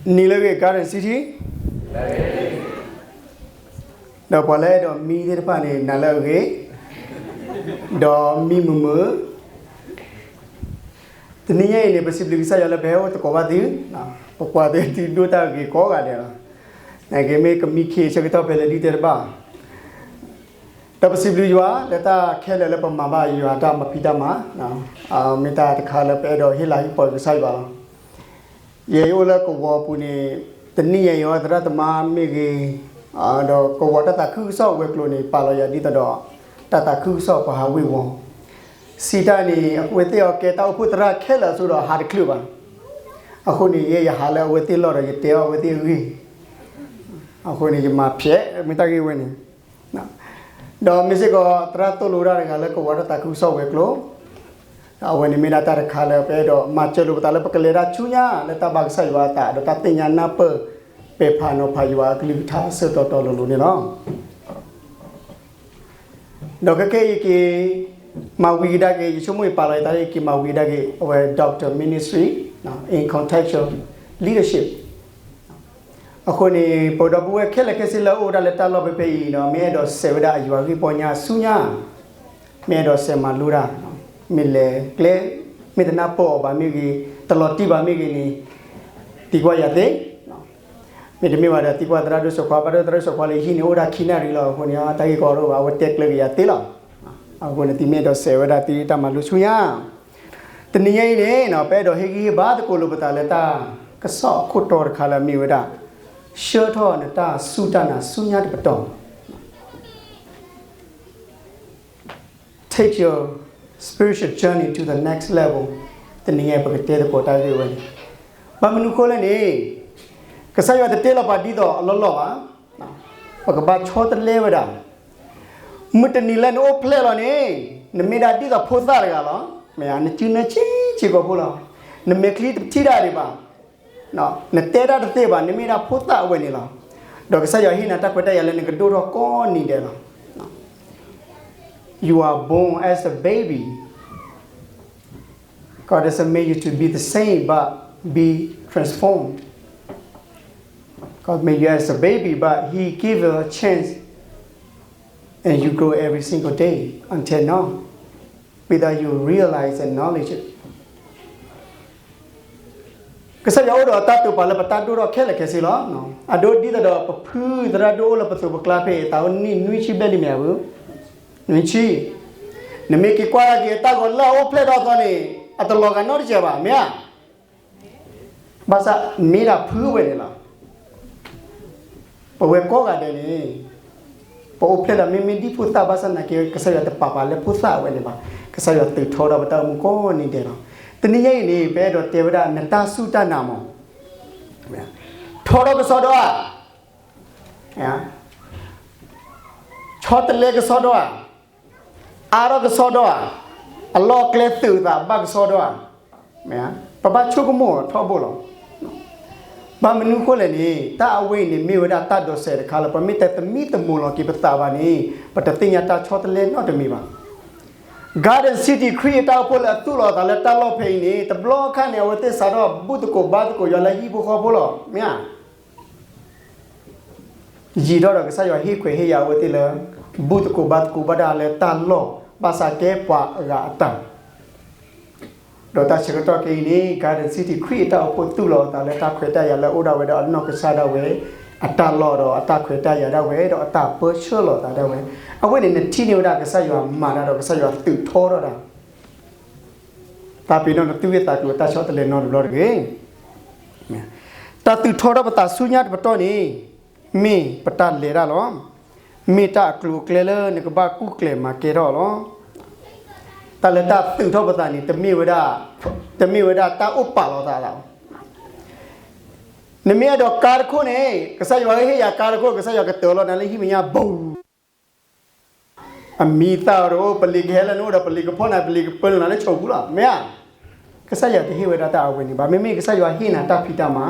နံၤလၢအဂ့ၤ Garden City, ဒီးပှၤလၢအဲၣ်ဒိးမံသ့ၣ်တဖၣ်န့ၣ် နၤလၢအဂ့ၤ, ဒီးမံမုာ်မုာ်. တနံၤညါအံၤန့ၣ် ပစံးဘျုးကစၢ်ယွၤလၢပဟဲအိၣ်သကိးဘၣ်သု, ပကွၢ်သုသုဒိၣ်တၢ်ဂ့ၤကိးဂၤဒဲးလီၤ. နာ်က့မ့ၢ်ကမံခ့ဆၢကတီၢ်ဖဲလဲၣ်ဒ်တဲတဘၣ် ဒီးပစံးဘျုးယွၤလၢတၢ်ခဲလၢာ်လၢပမၤဘၣ်ယွၤတၢ်မၤဖံးတၢ်မၤ, မ့ၢ်တၢ်တခါလၢပအဲၣ်ဒိးဟ့ၣ်လၤဟ့ၣ်ကပီၤကစၢ်ယွၤလီၤ. ယဲယအိၣ်လၢကဝီၤပူၤန့ၣ် တနံၣ်ညါအံၤ သရၣ်သမါမ့ၢ်ဂ့ၤ, ဒီးကဝီၤတၢ်သးခုကစီၣ်ဝဲၤကျိၤန့ၣ် ပာ်လီၤယၤဒ်သိးဒီး တၢ်သးခုကစီၣ်ပှၤဟးဝ့ၤဝီၤ စံးတၢ်န့ၣ် အဝဲသ့ၣ်အီၤကဲတၢ်အိၣ်ဖှိၣ်သရၣ်ခဲလၢာ်အစိၤဒီးဟးတချုးဘၣ်. အဃိန့ၣ် ယဲယဟးလၢအဝဲသ့ၣ်လီၢ်ဒီးယတဲအီၤအဝဲသ့ၣ်အဂ့ၢ်, အဃိန့ၣ် ယမၤဖျဲးမ့ၢ်တၢ်ဂ့ၢ်ဝဲန့ၣ် ဒီးမ့ၢ်စ့ၢ်ကီးသရၣ်သိၣ်လိတၢ်တဂၤလၢကဝီၤတၢ်သးခုကစီၣ်ဝဲၤကျိၤ, အဝဲန့ၣ်မ့ၢ်ဒၣ်တၢ်တခါလၢပအဲၣ်ဒိးမၤစၢၤလိာ်ပသးလၢပကလဲၤတၢ်ဆူညါ လၢတၢ်ဘၣ်ကစၢ်ယွၤအသးဒီးတၢ်သ့ၣ်ညါနၢ်ပၢၢ် ပဲာ်ဖးနီၤဖးယွၤအကလုၢ်ကထါအဆၢတီတီလိၤလိၤန့ၣ်လီၤ. ဒီးခဲကနံၣ်အံၤက့ၤ မၤဝံၤကဒါက့ၤ ယဆိကမိၣ်ယပာ်လီၤယသးက့ၤမၤဝံၤကဒါက့ၤ အဝဲ Doctor Ministry in Contextual Leadership. အဃိန့ၣ် ပဒီပုၢ်ဝဲၢ်ခဲလၢာ်ခဲဆ့လၢအအိၣ်ဒၣ်လၢတၢ်လီၢ်ဖဲဖဲအံၤဒီး မ့ၢ်အဲၣ်ဒိးစဲးဝဲဒၣ်အယွၤဂ့ၢ်ပီညါဆူညါ, မ့ၢ်အဲၣ်ဒိးစဲးမၤလိတၢ်, မ့ၢ်လဲၤကျဲ, မ့ၢ်တနၢ်ပၢၢ်အီၤဘၣ်မ့ၢ်ဂ့ၤ, တလီၤတံၢ်ဘၣ်မ့ၢ်ဂ့ၤန့ၣ် သံကွၢ်ယၤသ့, မ့တမ့ၢ်ဘၣ်ဒီးသံကွၢ်သရၣ်ဒိၣ်စိခွါ ဘၣ်ဒိသရၣ်ဒိၣ်စိခွါလၢယဟံၣ်န့ၣ်အိၣ်ဒၣ်ခံနၣ်ရံၣ်လီၤ. အဃိန့ၣ် တၢ်ဂ့ၢ်ကီဒိၣ်ဘၣ် အဝဲတဲကျၢၤက့ၤယၤသ့လီၤ. အဃိန့ၣ် သုမ့ၢ်အဲၣ်ဒိးစဲးဝဲဒၣ်သုတၢ်မၤလိဆူညါ တနံၤညါအံၤန့ၣ် ပအဲၣ်ဒိးဟ့ၣ်ဂံၢ်ဟ့ၣ်ဘါသကိးလိာ်ပသးလၢတၢ်ကစီၣ်အခိၣ်တီတခါလၢအမ့ၢ်ဝဲဒၣ် ဆှၢထီၣ်နတၢ်စူၢ်တၢ်နာ်ဆူညါတပတီၢ် Take your spiritual journey to the next level. တနံၤညါပကတဲသကိးတၢ်ဂ့ၢ်ဝဲန့ၣ် ဘၣ်မနုၤအဃိလဲၣ်န့ၣ် ကစၢ်ယွၤတတဲလီၤပာ်ဒ်သိးအလီၢ်လီၢ်ဘၣ်. ပကဘၣ်ဆီတလဲဝဲဒၣ် မုၢ်တနံၤလၢနအိၣ်ဖျဲၣ်လီၤန့ၣ် နမ့ၢ်ဒၣ်ဒ်သိးဖိသၣ်တဂၤလီၤ. မ့ၢ်ဧါ, နစုနဲဆံးဆံးကိာ်ဖိလီၤ. နမဲာ်ချံတထံၣ်တၢ်ဒံးဘၣ်, နတဲတၢ်တသ့ဘၣ်, နမ့ၢ်ဒၣ်ဖိသၣ်အဝဲန့ၣ်လီၤ. ဒီးကစၢ်ယွၤဟ့ၣ်နၤတၢ်ခွဲးတၢ်ယာ်လၢနကဒိၣ်ထီၣ်ကိးနံၤဒဲးလီၤ. You are born as a baby. God doesn't make you to be the same, but be transformed. God made you as a baby, but He give you a chance, and you grow every single day until now, without you realize and acknowledge it. ကစၢ်ယွၤအိၣ်ဒီးတၢ်တိာ်ပာ်လၢပတၢ်ဒိၣ်ထီၣ်ခဲလၢာ်ခဲဆ့လီၤ. အဒိဒ်သိးဒီးပဖုသရၣ်ဒိၣ်အိၣ်လၢပသိးပကျါဖဲအံၤ သးအိၣ်နံၣ်နွံဆံဘျဲၣ်လံမ့ၢ်ဧါ, နွံဆံ, နမ့ၢ်က့ၤကွၢ်က့ၤအတၢ်ဂီၤလၢအအိၣ်ဖျဲၣ်ထီၣ်အသီန့ၣ် အတလီၤဂာ်နီတစဲးဘၣ်, မ့ၢ်ဧါ. ဘၣ်ဆၣ်မ့ၢ်ဒၣ်ဖုဝဲန့ၣ်လီၤ. ပဝဲကိးဂၤဒဲးန့ၣ် ပအိၣ်ဖျဲၣ်ဒီးမ့မ့ၢ်ဒ်ဖိသၣ်ဘၣ်ဆၣ်သနာ်က့ ကစၢ်ယွၤတပာ်ပှၤလၢဖိသၣ်ဝဲန့ၣ်ဘၣ်. ကစၢ်ယွၤသုးထီဒီးပတၢ်အိၣ်မူကိးနံၤဒဲးလီၤ. တနံၤညါအံၤန့ၣ် ပအဲၣ်ဒိးတဲဝဲဒၣ်နတၢ်စူၢ်တၢ်နာ်မး ထီထီၣ်ကစီဒီဧါ, ဆီတလဲကစီဒီဧါ, အါထီၣ်ကစီဒီဧါ, အလီၢ်အကျဲသုးသးဘၣ်ကစီဒီဧါ, ပဘၣ်ဆိကမိၣ်ထီဘိလီၤ. ဘၣ်မနုၤအဃိလဲၣ်န့ၣ် တၢ်အဝဲအံၤန့ၣ် မ့ၢ်ဝဲဒၣ်တၢ်ဒိးစဲးတခါလၢ ပမ့ၢ်တသမံသမိးလီၤက့ၤပသးဘၣ်န့ၣ် ပတသ့ၣ်ညါတၢ်ဆီတလဲနီတမံၤဘၣ်. Garden City ခရံာ်အတၢ်အိၣ်ဖှိၣ်လၢအသူၣ်လီၤအသးလၢတၢ်လီၢ်ဖဲအံၤန့ၣ် တဘျီအခါန့ၣ် အဝဲသ့ၣ်စးထီၣ်ဘူၣ်သကိးဘါသကိးယွၤလၢဟံၣ်ဖိဃီဖိလီၤ. မ့ၢ်ဧါ. ယံာ်ထီၣ်ဒီးကစၢ်ယွၤဟ့ၣ်ခွဲးဟ့ၣ်ယာ်အဝဲသ့ၣ်လၢ ဘူၣ်သကိးဘါသကိးဘၣ်ဒၣ်လၢတၢ်လီၢ် ဘၣ်ဆၣ်ကဲပှၤအဂၤအတၢ် ဒီးတၢ်ဆၢကတီၢ်ခဲအံၤန့ၣ် Garden City ခရံာ်အတၢ်အိၣ်ဖှိၣ်သူၣ်လီၤအသးလၢတၢ်ခွဲးတၢ်ယာ်လၢအအိၣ်ဒၣ်ဝဲဒီးအနီၢ်ကစၢ်ဒၣ်ဝဲ အတၢ်လီၢ်ဒီးအတၢ်ခွဲးတၢ်ယာ်ဒၣ်ဝဲ ဒီးအတၢ်ပၢဆှၢလီၤအသးဒၣ်ဝဲ အဝဲန့ၣ်နထံၣ်န့ၢ်ဝဲဒၣ်ကစၢ်ယွၤမၤတၢ်ဒီးကစၢ်ယွၤသုးထီထီၣ်တၢ် သးပ့ၤနီၣ်နသူၣ်ဂ့ၢ်သးကျိၤတၢ်ဆီတလဲနီတဘျီတဂ့ၤ. တၢ်သုးထီထီၣ်ပသးဆူညါတပတီၢ်န့ၣ် မ့ၢ်ပတၢ်လဲၤတၢ်လီၤ. မ့ၢ်တၢ်အကျိၤအကျဲလၢနကဘၣ်ကူၣ်ကျဲၤမၤကဲထီၣ်လီၤ. တၢ်လၢတၢ်သုးထီၣ်ပသးန့ၣ် တမ့ၢ်ဝဲဒၣ် တမ့ၢ်ဝဲဒၣ်တၢ်အိၣ်ပာ်လီၤသးလီၤ. နမ့ၢ်အဲၣ်ဒိးကါတခိၣ်န့ၣ် ကစၢ်ယွၤဟ့ၣ်ယၤကါတခိၣ် ကစၢ်ယွၤကတၢၢ်လီၤနၤလၢဟံၣ်မဲာ်ညါ ဘူး အမံၤသၣ်အီၤတအိၣ် ပလံၤကဟဲလၢနအိၣ်ဒီး ပလံၤကဖီၣ်နၤပလံၤကပၢနုာ်နၤလၢဆိးပူၤလီၤ မ့ၢ်ဧါ. ကစၢ်ယွၤတဟ့ၣ်ဝဲဒၣ်တၢ်အဝဲန့ၣ်ဘၣ်. မ့မ့ၢ်ကစၢ်ယွၤဟ့ၣ်နၤတၢ်ဖံးတၢ်မၤ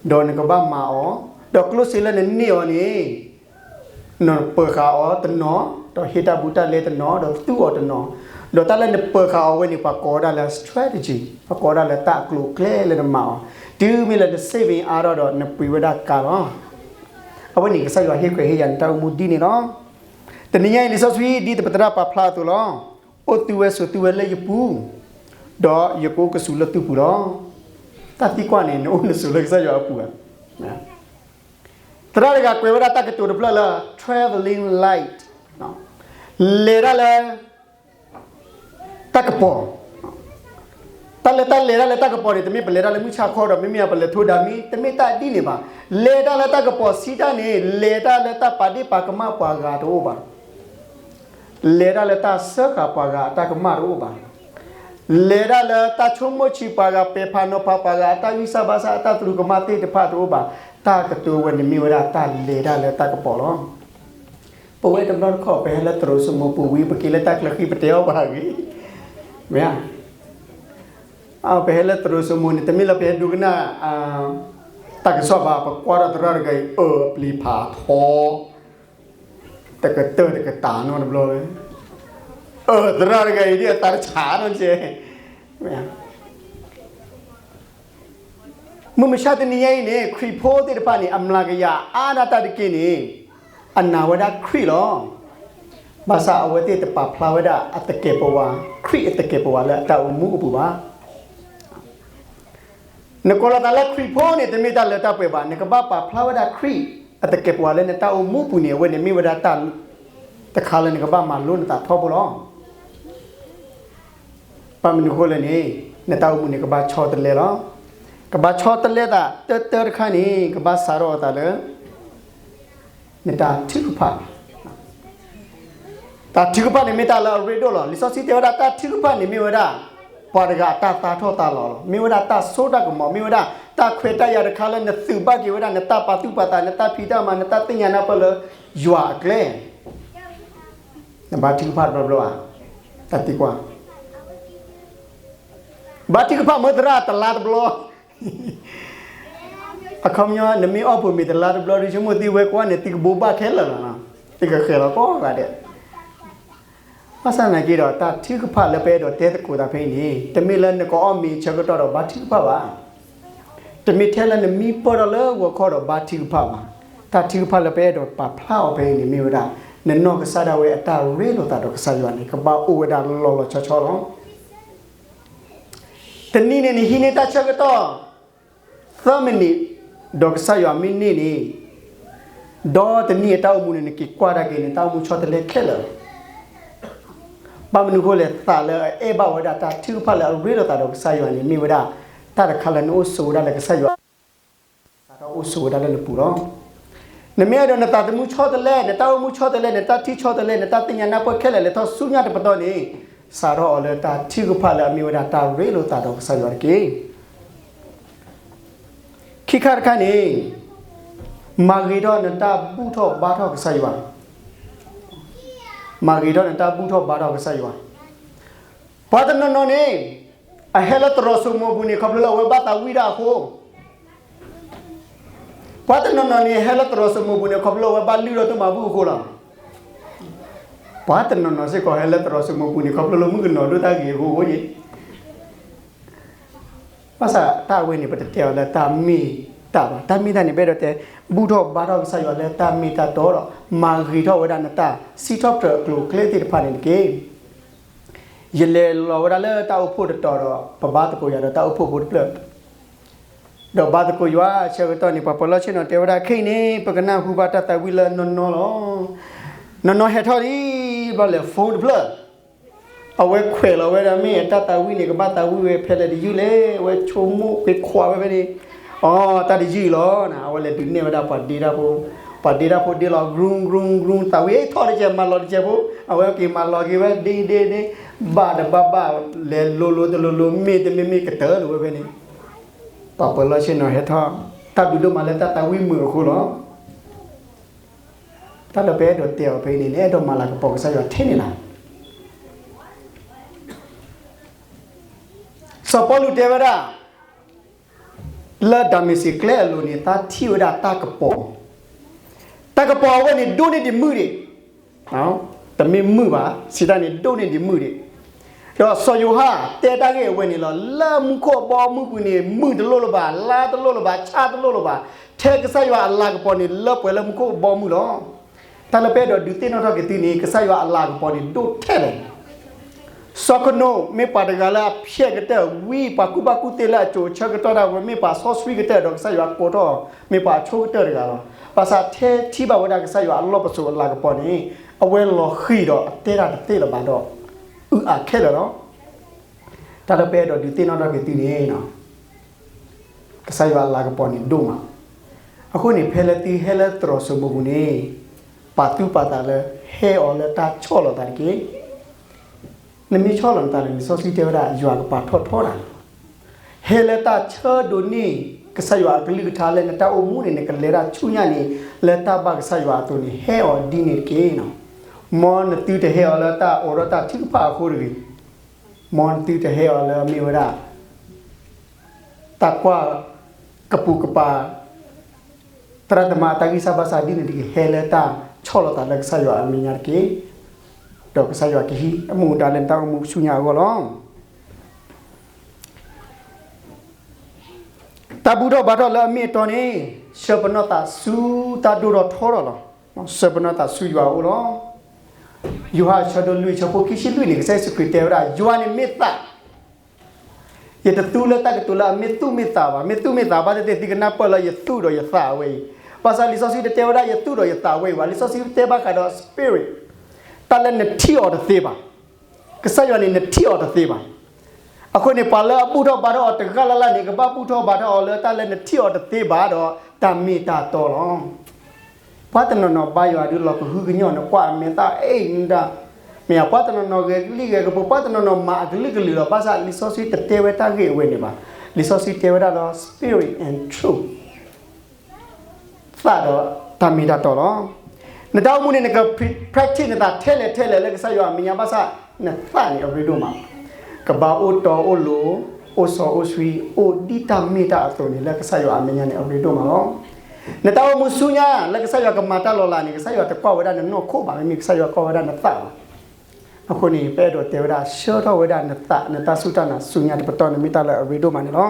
ဒီးနကဘၣ်မၤအီၤ ဒီးကျိၣ်စ့လၢနန့ၢ်အီၤန့ၣ် နပၢၤဃာ်အီၤတနီၤ ဒီးဟ့ၣ်တၢ်ဘူးတၢ်လဲတနီၤ ဒီးသူအီၤတနီၤ ဒီးတၢ်လၢနပၢၤဃာ်အီၤဝဲန့ၣ် ပှၤကိးဝဲဒၣ်လၢ strategy, ပှၤကိးဝဲဒၣ်လၢတၢ်အကျိၤအကျဲလၢနမၤအီၤ, တုၤမ့ၢ်လၢန saving အါထီၣ်ဒီးနပှ့ၤဝဲဒၣ်ကါလီၤ. အဝဲန့ၣ်ကစၢ်ယွၤဟ့ၣ်ခွဲးဟ့ၣ်ယာ်နတၢ်အိၣ်မူဒ်န့ၣ်လီၤ. တနံၤညါအံၤလံာ်စီဆှံဒ်ပသရၣ်ပာ်ဖျါအသိးလီၤ. အိၣ်သုဝဲဆိးသုဝဲလၢယပူၤ, ဒီးယကအိၣ်ကဆိးလၢသုပူၤလီၤ. တၢ်သံကွၢ်န့ၣ် နအိၣ်နဆိးလၢကစၢ်ယွၤအပူၤဧါ. သရၣ်တဂၤကွဲးဝဲဒၣ်တၢ်ကတိၤတဖျၢၣ်လၢ traveling light, လဲၤတၢ်လၢ တၢ်ကပီၤ, တၢ်လၢတၢ်လဲၤတၢ်လၢတၢ်ကပီၤန့ၣ် တမ့ၢ်ပလဲၤတၢ်လၢမုၢ်ဆါခီဒီး မ့မ့ၢ်ပလဲၤထိဒါမံၤ တမ့ၢ်တၢ်ဒ်န့ၣ်ဘၣ်. လဲၤတၢ်လၢတၢ်ကပီၤစံးတၢ်န့ၣ် လဲၤတၢ်လၢတၢ်ပာ်ဒ့ၣ်ပာ်ကမၣ်ပှၤဂၤတအိၣ်ဘၣ်. လဲၤတၢ်လၢတၢ်စၢဃာ်ပှၤဂၤအတၢ်ကမၣ်တအိၣ်ဘၣ်. လဲၤတၢ်လၢတၢ်ဆိကမိၣ်ဆံးပှၤဂၤ ပဲာ်ဖးနီၤဖးပှၤဂၤအတၢ်ဂံၢ်စၢ်ဘါစၢ်အတၢ်သရူးကမၣ်သ့ၣ်တဖၣ်တအိၣ်ဘၣ်. တၢ်ကတိၤဝဲန့ၣ်မ့ၢ်ဝဲဒၣ်တၢ်လဲၤတၢ်လၢတၢ်ကပီၤလီၤ. ပဝဲတဘျီတခီၣ် ပဟဲလၢသရိာ်စိမိၤပူၤဝံၤ ပက့ၤလၢတၢ်ကျၢၤဃံ ပတဲအီၣ်ပှၤဂ့ၤ, မ့ၢ်ဧါ. ပဟဲလၢသရိာ်စိမိၤန့ၣ် တမ့ၢ်လၢပဟဲဒိကနၣ် တၢ်ကစီၣ်ဘၣ်, ပကွၢ်ထီၣ်သရၣ်တဂၤအံၤ အၢၣ်ပျံၤဖးထီ တကတၢၢ်တကတၢၢ်နီတဘျီဝဲ, အၢၣ်သရၣ်တဂၤအံၤဒ်အသးတဆါနီတကဲး. မုၢ်မဆါတနံၤညါအံၤန့ၣ် ခရံာ်ဖိသ့ၣ်တဖၣ်န့ၣ် အမျးကယၤအါဒၣ်တၢ်တက့ၢ်န့ၣ် အနာ်ဝဲဒၣ်ခရံာ်လီၤ. ဘၣ်ဆၣ်အဝဲသ့ၣ်တပာ်ဖျါဝဲဒၣ်အသကဲးပဝး, ခရံာ်အသကဲးပဝးလၢအတၢ်အိၣ်မူအပူၤဘၣ်. နကိးလီၤသးလၢခရံာ်ဖိန့ၣ် တမ့ၢ်တၢ်လၢတၢ်ပှဲၤဘၣ်. နကဘၣ်ပာ်ဖျါဝဲဒၣ်ခရံာ်အသကဲးပဝးလၢနတၢ်အိၣ်မူပူၤန့ၣ် အဝဲန့ၣ်မ့ၢ်ဝဲဒၣ်တၢ်တခါလၢနကဘၣ်မၤလိနသးထီဘိလီၤ. ဘၣ်မနုၤအဃိလဲၣ်န့ၣ် နတၢ်အိၣ်မူန့ၣ် ကဘၣ်ဆီတလဲလီၤ. ကဘၣ်ဆီတလဲသးတၢတၢတခါန့ၣ် ကဘၣ်စးထီၣ်အသးလၢ နတၢ်ထုကဖၣ် တၢ်ထုကဖၣ်န့ၣ်မ့ၢ်တၢ်လၢအရ့ဒိၣ်လီၤ. လံာ်စီဆှံတဲဝဲဒၣ် တၢ်ထုကဖၣ်န့ၣ်မ့ၢ်ဝဲဒၣ် ပှၤတဂၤအတၢ်သါထီၣ်သါလီၤလီၤ. မ့ၢ်ဝဲဒၣ်တၢ်စိတၢ်ကမီၤ, မ့ၢ်ဝဲဒၣ်တၢ်ခွဲးတၢ်ယာ်တခါလၢနသုးဘၣ်က့ၤဝဲဒၣ် နတၢ်ပာ်သူၣ်ပာ်သး, နတၢ်ဖံးတၢ်မၤ, နတၢ်သ့ၣ်ညါနၢ်ပၢၢ်လၢယွၤအကျဲ. နဘါထုကဖၣ်တဘျီဘျီဧါ. တၢ်သံကွၢ် ဘါထုကဖၣ်မၢသရၣ်တလါတဘျီ အခီပညီ နမ့ၢ်အီၣ်ပှဲၤမ့ၤတလါတဘျီဒီး ဆိကမိၣ်သုဝဲကွၢ်န့ၣ် သုကဘိးဘၣ်ခဲလၢာ်လီၤ. သုကဃဲၤလီၤကိးဂၤဒဲး. ဘၣ်ဆၣ်သနာ်က့ဒီး တၢ်ထုကဖၣ်လၢပအဲၣ်ဒိးတဲသကိးသးဖဲအံၤန့ၣ် တမ့ၢ်လၢနကအီၣ်မ့ၤဆၢကတီၢ်ဒီးဘါထုကဖၣ်ဘၣ်. တမ့ၢ်ထဲလၢနမံပၢၢ်ထီၣ်လၢဂီၤခီဒီးဘါထုကဖၣ်ဘၣ်. တၢ်ထုကဖၣ်လၢပအဲၣ်ဒိးပာ်ဖျါအီၤဖဲအံၤန့ၣ်မ့ၢ်ဝဲဒၣ် နနီၢ်ကစၢ်ဒၣ်ဝဲအတၢ်ရ့လိာ်သးဒီးကစၢ်ယွၤန့ၣ် ကဘၣ်အိၣ်ဝဲဒၣ်လီၤလီၤဆီဆီလီၤ. တနံၤန့ၣ် နဟံးန့ၢ်တၢ်ဆၢကတီၢ် သၢမံးနံး ဒီးကစၢ်ယွၤမ့ၢ်န့ၢ်န့ၣ် ဒီတနံၣ်အတၢ်အိၣ်မူန့ၣ် နက့ၤကွၢ်တၢ်က့ၤန့ၣ် တၢ်အိၣ်မူဆီတလဲခဲလၢာ်လီၤ. ဘၣ်မနုၤအဃိလဲၣ်, သးလၢအအဲၣ်ဘၣ်ဝဲဒၣ်တၢ်ထုကဖၣ်လၢအရ့လိာ်သးဒီးကစၢ်ယွၤန့ၣ် မ့ၢ်ဝဲဒၣ် တၢ်တခါလၢနအိၣ်ဆိးဝဲဒၣ်လၢကစၢ်ယွၤ စးထီၣ်အိၣ်ဆိးဝဲဒၣ်လၢနပူၤလီၤ. နမ့ၢ်အဲၣ်ဒိးနသးသမူဆီတလဲ, နတၢ်အိၣ်မူဆီတလဲ, နတၢ်ထံၣ်ဆီတလဲ, နတၢ်သ့ၣ်ညါနၢ်ပၢၢ်ခဲလၢာ်လဲၤထီၣ်ဆူညါတပတီၢ်န့ၣ်, စးထီၣ်အီၤလၢတၢ်ထုကဖၣ်လၢအမ့ၢ်ဝဲဒၣ်တၢ်ရ့လိာ်သးဒီးကစၢ်ယွၤတက့ၢ်. ခံခါတခါန့ၣ်, မၤဂ့ၤထီၣ်နတၢ်ဘူၣ်ထီၣ်ဘါထီၣ်ကစၢ်ယွၤ, မၤဂ့ၤထီၣ်နတၢ်ဘူၣ်ထီၣ်ဘါထီၣ်ကစၢ်ယွၤ. ပှၤတနီၤနီၤန့ၣ်, အဟဲလၢသရိာ်စိမိၤပူၤန့ၣ် ခီဖျိလၢအဝဲဘၣ်သးဝံၣ်တၢ်အဃိ, ပှၤတနီၤနီၤန့ၣ် ဟဲလၢသရိာ်စိမိၤပူၤန့ၣ် ခီဖျိလၢအဝဲဘၣ်လုၢ်ထီၣ်တၢ်မၤဘူၣ်အဃိလီၤ. ပှၤတနီၤနီၤစ့ၢ်ကီးဟဲလၢသရိာ်စိမိၤပူၤန့ၣ် ခီဖျိလၢမုၣ်ကနီၤဒိၣ်တၢ်ဂ့ၤအဃိအဃိန့ၣ် ဘၣ်ဆၣ်တၢ်အဝဲန့ၣ် ပတတဲအီၤလၢတၢ်မ့ၢ်တၢ်ဘၣ်. တၢ်မ့ၢ်တၢ်န့ၣ် ပအဲၣ်ဒိးတဲ ဘူၣ်ထီၣ်ဘါထီၣ်ကစၢ်ယွၤလၢတၢ်မ့ၢ်တၢ်တီဒီး မၤဂ့ၤထီၣ်ဝဲဒၣ်နတၢ်စံးထီၣ်ပတြၢၤအကျိၤအကျဲသ့ၣ်တဖၣ်န့ၣ်တက့ၢ်. ယလဲၤလီၤဝဲဒၣ်လၢတၢ်အိၣ်ဖှိၣ်တတီၤဒီး ပဘါသကိးယွၤဒီးတၢ်အိၣ်ဖှိၣ်ဖိတဖျၢၣ် ဒီးဘါသကိးယွၤဆၢကတီၢ်န့ၣ် ပှၤပၢၤလီၢ်ဆ့ၣ်နီၤတဲဝဲဒၣ်ခဲအံၤန့ၣ် ပကနၢ်ဟူဘၣ်တၢ်သးဝံၣ်လၢနီၢ်နီၢ်လီၤ. နီၢ်နီၢ်ဟဲထီၣ်လံဘျီလဲၤ phone တဖျၢၣ်, အဝဲခွဲးလီၤဝဲဒၣ်မ့ၢ်အတၢ်သးဝံၣ်န့ၣ် ကဘၣ်သးဝံၣ်ဝဲဖဲလဲၣ်တယုၢ်လဲၣ်, အဝဲဆိကမိၣ်ကွ့ခွးဝဲဖဲန့ၣ်, အတၢ်တယုၢ်လီၤ. အဝဲလဲၤဒုးနဲၣ်ဝဲဒၣ်ပှၤဒ့တၢ်ဖိ, ပှၤဒ့တၢ်ဖိဒ့လီၤ groom groom groom သးဝံၣ်ထီၣ်တကဲး မၤလီၤတကဲးဖိ, အဝဲက့ၤမၤလီၤက့ၤဝဲဒ့ဒ့ဒ့, ဘၣ်တဘၣ်ဘၣ်, လဲၤလိၤလိၤတလိၤလိၤ မ့ၢ်တမ့ၢ်မ့ၢ်ကတၢၢ်လီၤဝဲဖဲန့ၣ် ပှၤပၢၤလီၢ်ဆ့ၣ်နီၤဟဲထီၣ်, တၢ်ဘျုးဒိၣ်မးလၢတၢ်သးဝံၣ်မုာ်အဃိလီၤ. တၢ်လၢပအဲၣ်ဒိးတဲအီၤဖဲအံၤန့ၣ် နအဲၣ်ဒိးမၤလၤကပီၤကစၢ်ယွၤထဲန့ၣ်လီၤ. စီၤပီလူးတဲဝဲဒၣ်, လၢဒၤမ့းစ့းကျဲအလိၤန့ၣ် သးထံၣ်ဝဲဒၣ်တၢ်ကပီၤ, တၢ်ကပီၤအဝဲန့ၣ်ဒိၣ်န့ၢ်ဒံးမုၢ်ဒံး, တမ့ၢ်မုၢ်ဘၣ်, စံးတၢ်န့ၣ်ဒိၣ်န့ၢ်ဒံးမုၢ်ဒံး. ဒီးစီၤယိၤဟၣ်တဲတၢ်ဂ့ၢ်အဝဲန့ၣ်လီၤ. လၢမူခိၣ်အဘီအမုၢ်ပူၤန့ၣ် မုၢ်တလိၣ်လၢၤဘၣ်, လါတလိၣ်လၢၤဘၣ်, ဆၣ်တလိၣ်လၢၤဘၣ်, ထဲကစၢ်ယွၤအလၤကပီၤန့ၣ် လၢပှဲၤလၢမူခိၣ်အဘီအမုၢ်လီၤ. တၢ်လၢပအဲၣ်ဒိးဒုးသ့ၣ်နီၣ်ထီၣ်က့ၤသုန့ၣ် ကစၢ်ယွၤအလၤကပီၤန့ၣ် ဒိၣ်ထဲလဲၣ်. စီၤခနိၣ် မ့ၢ်ပှၤတဂၤလၢအဖျဲးကတၢၢ်ဝံၤ ပှၤကူၣ်ဘၣ်ကူၣ်သ့လၢအစိၤအဆၢကတီၢ်ဒၣ်ဝဲ မ့ၢ်ပှၤစီဆှံကတၢၢ်ဒီးကစၢ်ယွၤကိးထီၣ် မ့ၢ်ပှၤအဆိကတၢၢ်တဂၤလီၤ. ဘၣ်ဆၣ်ထဲထံၣ်ဘၣ်ဝဲဒၣ်ကစၢ်ယွၤအလီၢ်ပစိာ်အလၤကပီၤန့ၣ် အဝဲလီၤဃံၤဒီးအတဲတၢ်တသ့လၢၤဘၣ်ဒီး အုၣ်အါခဲလၢာ်လီၤ. တၢ်လၢပအဲၣ်ဒိးဒုးသ့ၣ်နီၣ်ထီၣ်က့ၤသုန့ၣ် ကစၢ်ယွၤအလၤကပီၤန့ၣ်ဒိၣ်မး. အဃိန့ၣ် ဖဲလၢသုဟဲလၢသရိာ်စိမိၤပူၤန့ၣ် ပာ်သူၣ်ပာ်သးလၢ ဟဲအီၤလၢတၢ်ဆီၣ်လီၤသးတက့ၢ်. နမ့ၢ်ဆီၣ်လီၤနသးန့ၣ် လံာ်စီဆှံတဲဝဲဒၣ် ယွၤကပာ်ထီၣ်ထီတၢ်လီၤ. ဟဲလၢတၢ်ဆၢဒိးန့ၢ် ကစၢ်ယွၤအကလုၢ်ကထါလၢနတၢ်အိၣ်မူန့ၣ် နကလဲၤတၢ်ဆူညါန့ၣ် လၢတၢ်ဘၣ်ကစၢ်ယွၤအသိးန့ၣ် ဟဲအီၤဒ်န့ၣ်တက့ၢ်. မ်နသုတဟဲအီၤလၢတၢ်အိးထီၣ်တၢ်ထုကဖၣ်အဃိတဂ့ၤ. မ်နသုတဟဲအီၤလၢမ့ၢ်ဝဲဒၣ် တၢ်ကွၢ်ကပိာ်ကပၤ သရၣ်သမါအတၢ်ဂံၢ်စၢ်ဘါစၢ်ဒ်န့ၣ်တက့ၢ်. ဟဲလၢတၢ်ဆီၣ်လီၤသးလၢကစၢ်ယွၤအမဲာ်ညါတက့ၢ်. ဒီးကစၢ်ယွၤကဟံးအမူဒါလၢနတၢ်အိၣ်မူဆူညါအဂီၢ်လီၤ. တၢ်ဘူၣ်ထီၣ်ဘါထီၣ်လၢအမ့ၢ်အတီန့ၣ် ဆှၢပနီၢ်သးဆူတၢ်ဒိၣ်ထီၣ်ထီထီၣ်လီၤ. ဆှၢပနီၢ်သးဆူယွၤအအိၣ်လီၤ. ယိၤဟၣ်အဆၢဒိၣ်လွံၢ်အဆၢဖိခံဆံလွံၢ်န့ၣ် ကစၢ်ယ့ၣ်ၡူးခရံာ်တဲဝဲဒၣ် ယွၤန့ၣ်မ့ၢ်သး ယတသူလၢတၢ်ကတိၤလၢအမ့ၢ်သူၣ်မ့ၢ်သးဘၣ်. မ့ၢ်သူၣ်မ့ၢ်သးဘၣ်သ့ၣ်သ့ၣ် သုကနၢ်ပၢၢ်လၢယသူၣ်ဒီးယသးအဝဲအံၤ. ဘၣ်ဆၣ်လံာ်စီဆှံတတဲဝဲဒၣ်ယသူၣ်ဒီးယသးဝဲအံၤဘၣ်. လံာ်စီဆှံတဲဘၣ်ဃးဒီး spirit တၢ်လၢနထံၣ်အီၤတသ့ဘၣ်. ကစၢ်ယွၤန့ၣ်နထံၣ်အီၤတသ့ဘၣ်. အဃိန့ၣ် ပှၤလၢအဘူၣ်ထီၣ်ဘါထီၣ်အီၤတဂၤလၢ်လၢ်န့ၣ် ကဘၣ်ဘူၣ်ထီၣ်ဘါထီၣ်အီၤလၢတၢ်လၢနထံၣ်အီၤတသ့ဘၣ်ဒီးတၢ်မ့ၢ်တၢ်တီလီၤ. ပှၤတနီၤနီၤဘါယွၤဒုးလီၤကဟုကညီၢ် နကွၢ်အမဲာ်သၣ်အ့ၣ်နဒၣ်, မ့ၢ်ပှၤတနီၤနီၤဂဲၤကလံၣ်ဂဲၤကပူၤ, ပှၤတနီၤနီၤမၤအကလုာ်ကလုာ်လီၤ. ဘၣ်ဆၣ်လံာ်စီဆှံတတဲဝဲတၢ်ဂ့ၢ်အဝဲန့ၣ်ဘၣ်. လံာ်စီဆှံတဲဝဲဒၣ်လၢ spirit and truth သးဒီးတၢ်မ့ၢ်တၢ်တီလီၤ. နတၢ်အိၣ်မူန့ၣ် နက practice နသးထဲလဲၣ်ထဲလဲၣ်လၢကစၢ်ယွၤအမဲာ်ညါဘၣ်ဆၣ် နသးန့ၣ်အရ့ဒိၣ်မး, ကဘၣ်အိၣ်တီအိၣ်လိၤ, အိၣ်စီအိၣ်ဆှံ, အိၣ်ဒ်တၢ်မ့ၢ်တၢ်အသိးန့ၣ် လၢကစၢ်ယွၤအမဲာ်ညါန့ၣ် အရ့ဒိၣ်မးလီၤ. နတၢ်အိၣ်မူဆူညါ လၢကစၢ်ယွၤကမၤတၢ်လီၤလးန့ၣ် ကစၢ်ယွၤတကွၢ်ဝဲဒၣ်နနီၢ်ခိဘၣ်, မ့မ့ၢ်ကစၢ်ယွၤကွၢ်ဝဲဒၣ်နသးလီၤ. အဃိန့ၣ် ပအဲၣ်ဒိးတဲဝဲဒၣ် ဆှၢထီၣ်ဝဲဒၣ်နသး နတၢ်စူၢ်တၢ်နာ်ဆူညါတပတီၢ်န့ၣ် မ့ၢ်တၢ်လၢအရ့ဒိၣ်မးန့ၣ်လီၤ.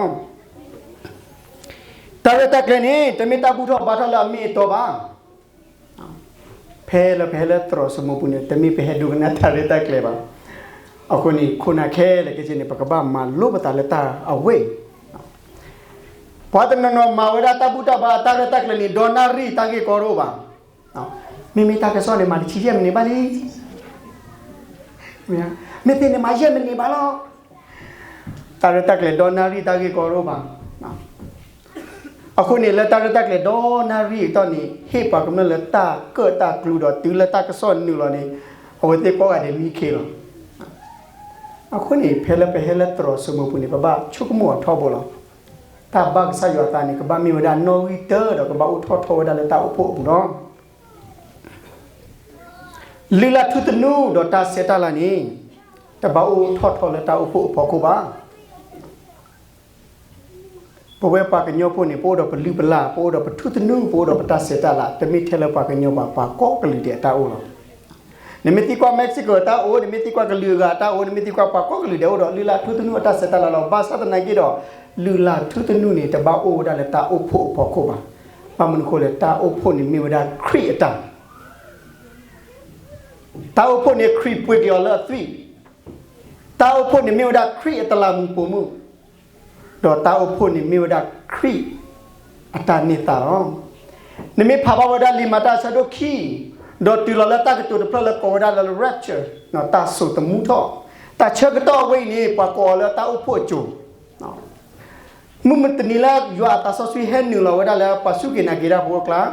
တၢ်ရဲၣ်တၢ်ကျဲၤန့ၣ် တမ့ၢ်တၢ်ဘူၣ်ထီၣ်ဘါထီၣ်လၢအမ့ၢ်အတီဘၣ်. ဖဲလၢပဟဲလၢသရိာ်စိမိၤပူၤန့ၣ် တမ့ၢ်ပဟဲဒိကနၣ်တၢ်ရဲၣ်တၢ်ကျဲၤဘၣ်. အဃိန့ၣ် ခိၣ်နၢ်ခဲလၢာ်ခဲဆ့န့ၣ် ပကဘၣ်မၤလိပသးလၢတၢ်အဝဲအံၤ. ပှၤတနီၤနီၤမၤဝဲဒၣ်တၢ်ဘူၣ်တၢ်ဘါအတၢ်ရဲၣ်တၢ်ကျဲၤန့ၣ် ဒီနၣ်ရံၣ်တၢ်ဂ့ၢ်ကီတအိၣ်ဘၣ်. မ့မ့ၢ်တၢ်ကစီၣ်န့ၣ် မၤတဆံယဲၢ်မံးနံးဘၣ်လံ. မ့ၢ်သ့န့ၣ်မၤယဲၢ်မံးနံးဘၣ်လီၤ. တၢ်ရဲၣ်တၢ်ကျဲၤဒီနၣ်ရံၣ်တၢ်ဂ့ၢ်ကီတအိၣ်ဘၣ်. အဃိန့ၣ် လၢတၢ်ရဲၣ်တၢ်ကျဲၤဒီနၣ်ရံၣ်အတီၢ်န့ၣ် ဟ့ၣ်ပှၤကမျၢၢ်လၢတၢ်ကၢၣ်တၢ်ကျူဒီးတုၤလၢတၢ်ကစီၣ်နုာ်လီၤန့ၣ် အဝဲသ့ၣ်ကိးဂၤဒဲးမံခ့လီၤ. အဃိန့ၣ် ဖဲလၢပဟဲလၢသရိာ်စိမိၤပူၤန့ၣ် ပဘၣ်ဆိကမိၣ်အီၤထီဘိလီၤ. တၢ်ဘၣ်ကစၢ်ယွၤအသးန့ၣ် ကဘၣ်မ့ၢ်ဝဲဒၣ်နီၣ်ဂံၢ်တၢဒီးကဘၣ်အိၣ်ထီၣ်ထီဝဲဒၣ်လၢတၢ်အိၣ်ဖှိၣ်အပူၤလီၤ. လုၢ်လၢ်ထူသနူဒီးတၢ်ဆဲးတၢ်လၤန့ၣ် တဘၣ်အိၣ်ထီၣ်ထီလၢတၢ်အိၣ်ဖှိၣ်အဖီခိၣ်ဘၣ်. ပဝဲပှၤကညီဖိန့ၣ် ပအိၣ်ဒီးပလုၢ်ပလၢ်, ပအိၣ်ဒီးပထူသနူ, ပအိၣ်ဒီးပတၢ်ဆဲးတၢ်လၤ, တမ့ၢ်ထဲလၢပှၤကညီဘၣ်, ပှၤကိးကလုာ်ဒဲးအတၢ်အိၣ်လီၤ. နမ့ၢ်သံကွၢ် Mexico အတၢ်အိၣ်, နမ့ၢ်သံကွၢ်ကလုာ်အဂၤအတၢ်အိၣ်, နမ့ၢ်သံကွၢ်ပှၤကိးကလုာ်ဒဲးအိၣ်ဒီးလုၢ်လၢ်ထူသနူအတၢ်ဆဲးတၢ်လၤလီၤ. ဘၣ်ဆၣ်သနာ်က့ဒီး လုၢ်လၢ်ထူသနူန့ၣ် တဘၣ်အိၣ်ဝဲဒၣ်လၢတၢ်အိၣ်ဖှိၣ်အဖီခိၣ်ဘၣ်. ဘၣ်မနုၤအဃိလဲၣ်, တၢ်အိၣ်ဖှိၣ်န့ၣ်မ့ၢ်ဝဲဒၣ်ခရံာ်အတၢ် တၢ်အိၣ်ဖှိၣ်န့ၣ်ခရံာ်ပှ့ၤက့ၤအီၤလၢအသွံၣ်, တၢ်အိၣ်ဖှိၣ်န့ၣ်မ့ၢ်ဝဲဒၣ်ခရံာ်အတလးမူပိာ်မုၣ်, ဒီးတၢ်အိၣ်ဖှိၣ်န့ၣ်မ့ၢ်ဝဲဒၣ်ခရံာ်အတၢ်န့ၢ်သါလီၤ. နမ့ၢ်ဖးဘၣ်ဝဲဒၣ်လံာ်မၤတၢ်အဆၢဒိၣ်ခံ, ဒီးတုၤလီၤလၢတၢ်ကတိၤတဖျၢၣ်လၢကိးဝဲဒၣ်လၢ rapture တၢ်စိာ်သမူထီၣ်, တၢ်ဆၢကတီၢ်အဝဲအံၤန့ၣ် ပှၤကိးအီၤလၢတၢ်အိၣ်ဖှိၣ်အစိၤ မုၢ်မုၢ်တနံၤလၢယွၤအသးစီဆှံဟဲနုာ်လီၤဝဲဒၣ်လၢပှၤစူၢ်က့ၤနာ်က့ၤတၢ်ဖိအကျါ, ဒီ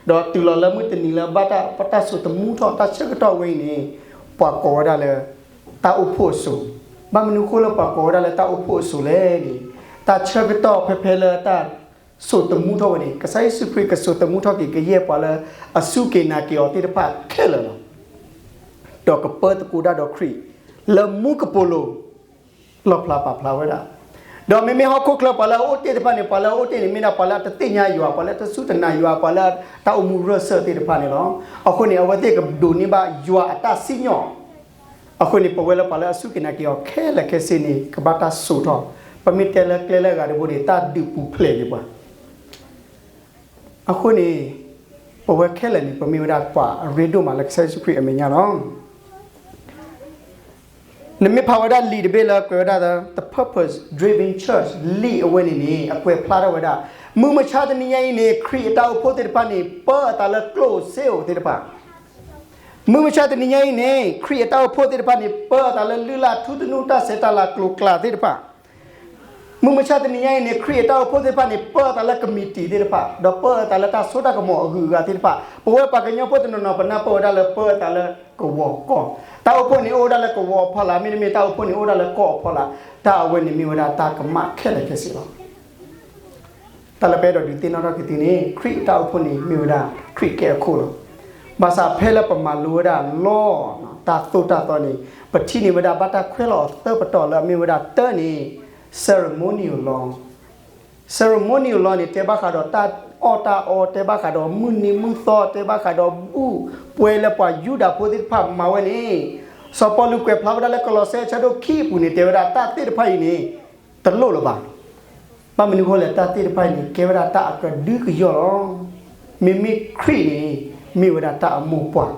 းတုၤလီၤလၢမုၢ်တနံၤလၢဘၣ်တၢ် တၢ်စိာ်သမူထီၣ်တၢ်ဆၢကတီၢ်ဝဲအံၤန့ၣ်, ပှၤကိးဝဲဒၣ်လၢ တၢ်အိၣ်ဖှိၣ်အစိၤ, ဘၣ်မနုၤအဃိလၢပှၤကိးဝဲဒၣ်လၢတၢ်အိၣ်ဖှိၣ်အစိၤလဲၣ်န့ၣ်, တၢ်ဆၢကတီၢ်ဖဲဖဲလၢတၢ်စိာ်သမူထီၣ်ဝဲန့ၣ် ကစၢ်ယ့ၣ်ၡူးခရံာ်ကစိာ်သမူထီၣ်က့ၤကယဲၢ်ပှၤလၢအစူၢ်က့ၤနာ်က့ၤအီၤသ့ၣ်တဖၣ်ခဲလၢာ်လီၤ. ဒီးကပၢသကိးတၢ်ဒီးခရံာ် လၢမူကပိာ်လိၤ လီၣ်ဖျါပာ်ဖျါဝဲဒၣ်, ဒီးမ့မ့ၢ်ဟီၣ်ခိၣ်ချၢပှၤလၢအအိၣ်တ့ၢ်တဖၣ်န့ၣ် ပှၤလၢအအိၣ်တ့ၢ်န့ၣ် မ့ၢ်ဒၣ်ပှၤလၢအတသ့ၣ်ညါယွၤ, ပှၤလၢအတစူၢ်တနာ်ယွၤ, ပှၤလၢတၢ်အိၣ်မူရၢၢ်စၢၢ်သ့ၣ်တဖၣ်န့ၣ်လီၤ. အဃိန့ၣ် အဝဲသ့ၣ်ကဒိးန့ၢ်ဘၣ်ယွၤအတၢ်စံၣ်ညီၣ် အဃိန့ၣ် ပဝဲလၢပှၤလၢအစူၢ်က့ၤနာ်က့ၤအီၤခဲလၢာ်ခဲဆ့န့ၣ် ကဘၣ်တၢ်စိာ်ထီၣ်, ပမ့ၢ်တဲလၢကျဲလၢအဂၤတဘိန့ၣ် တၢ်ဒုးပူၤဖျဲးက့ၤပှၤ. အဃိန့ၣ် ပဝဲခဲလၢာ်န့ၣ် ပမ့ၢ်ဝဲဒၣ်ပှၤအရ့ဒိၣ်မးလၢကစၢ်ယ့ၣ်ၡူးခရံာ်အမဲာ်ညါလီၤ. နမ့ၢ်ဖးဝဲဒၣ်လံာ်တဘ့ၣ်လၢကွဲးဝဲဒၣ် The Purpose Driven Church လံာ်အဝဲန့ၣ်န့ၣ် အကွဲးဖျါထီၣ်ဝဲဒၣ် မုၢ်မဆါတနံၤညါအံၤန့ၣ် ခရံာ်အတၢ်အိၣ်ဖှိၣ်သ့ၣ်တဖၣ်န့ၣ် ပၢအသးလၢကျိၣ်စ့ဧိၤသ့ၣ်တဖၣ် မုၢ်မဆါတနံၤညါအံၤန့ၣ် ခရံာ်အတၢ်အိၣ်ဖှိၣ်သ့ၣ်တဖၣ်န့ၣ် ပၢအသးလၢလုၢ်လၢ်ထူသနူတၢ်ဆဲးတၢ်လၤကျိၤကျဲသ့ၣ်တဖၣ် မုၢ်မဆါတနံၤညါအံၤန့ၣ် ခရံာ်အတၢ်အိၣ်ဖှိၣ်သ့ၣ်တဖၣ်န့ၣ် ပၢအသးလၢကမံးတံာ်သ့ၣ်တဖၣ် ဒီးပၢအသးလၢတၢ်စိတၢ်ကမီၤအဂုၤအဂၤသ့ၣ်တဖၣ် ပဝဲပှၤကညီဖိတနီၤနီၤ ပနၢ်ပၢၢ်ဝဲဒၣ်လၢပၢအသးလၢကဝီၤကီၢ်, တၢ်အိၣ်ဖှိၣ်န့ၣ်အိၣ်ဝဲဒၣ်လၢကဝီၤအဖီလာ် မ့တမ့ၢ်တၢ်အိၣ်ဖှိၣ်န့ၣ်အိၣ်ဝဲဒၣ်လၢကီၢ်အဖီလာ်, တၢ်အဝဲန့ၣ်မ့ၢ်ဝဲဒၣ်တၢ်ကမၣ်ခဲလၢာ်ခဲဆ့လီၤ. တၢ်လၢပအဲၣ်ဒိးဒုးသ့ၣ်နီၣ်ထီၣ်က့ၤသုန့ၣ် ခရံာ်အတၢ်အိၣ်ဖှိၣ်န့ၣ် မ့ၢ်ဝဲဒၣ်ခရံာ်ကဲအခိၣ်လီၤ. ဘၣ်ဆၣ်ဖဲလၢပမၤလိဝဲဒၣ်လီၢ် တၢ်သိၣ်တၢ်သီန့ၣ် ပထံၣ်န့ၢ်ဝဲဒၣ်ဘၣ်တၢ်ခွဲးလီၤအီၤသၢပတီၢ်လၢအမ့ၢ်ဝဲဒၣ်တၢန့ၣ် ceremonial law, ceremonial law န့ၣ် တဲဘၣ်ဃးဒီးတၢ်အီၣ်တၢ်အီ တဲဘၣ်ဃးဒီးမုၢ်နံၤမုၢ်သီ တဲဘၣ်ဃးဒီးဘူၣ်ပှဲၤလၢပှၤယူဒၤဖိသ့ၣ်တဖၣ်မၤဝဲန့ၣ် စီၤပီလူးကွဲးဖျါဝဲဒၣ်လၢကလီးစဲအဆၢဒိၣ်ခံအပူၤန့ၣ် တဲဝဲဒၣ်တၢ်သ့ၣ်တဖၣ်အံၤန့ၣ် တလိၣ်လၢၤဘၣ်. ဘၣ်မနုၤအဃိလဲၣ် တၢ်သ့ၣ်တဖၣ်အံၤန့ၣ် ကဲဝဲဒၣ်တၢ်အကဒုကယီၢ်လီၤ. မ့မ့ၢ်ခရံာ်န့ၣ် မ့ၢ်ဝဲဒၣ်တၢ်အမိၢ်ပှၢ်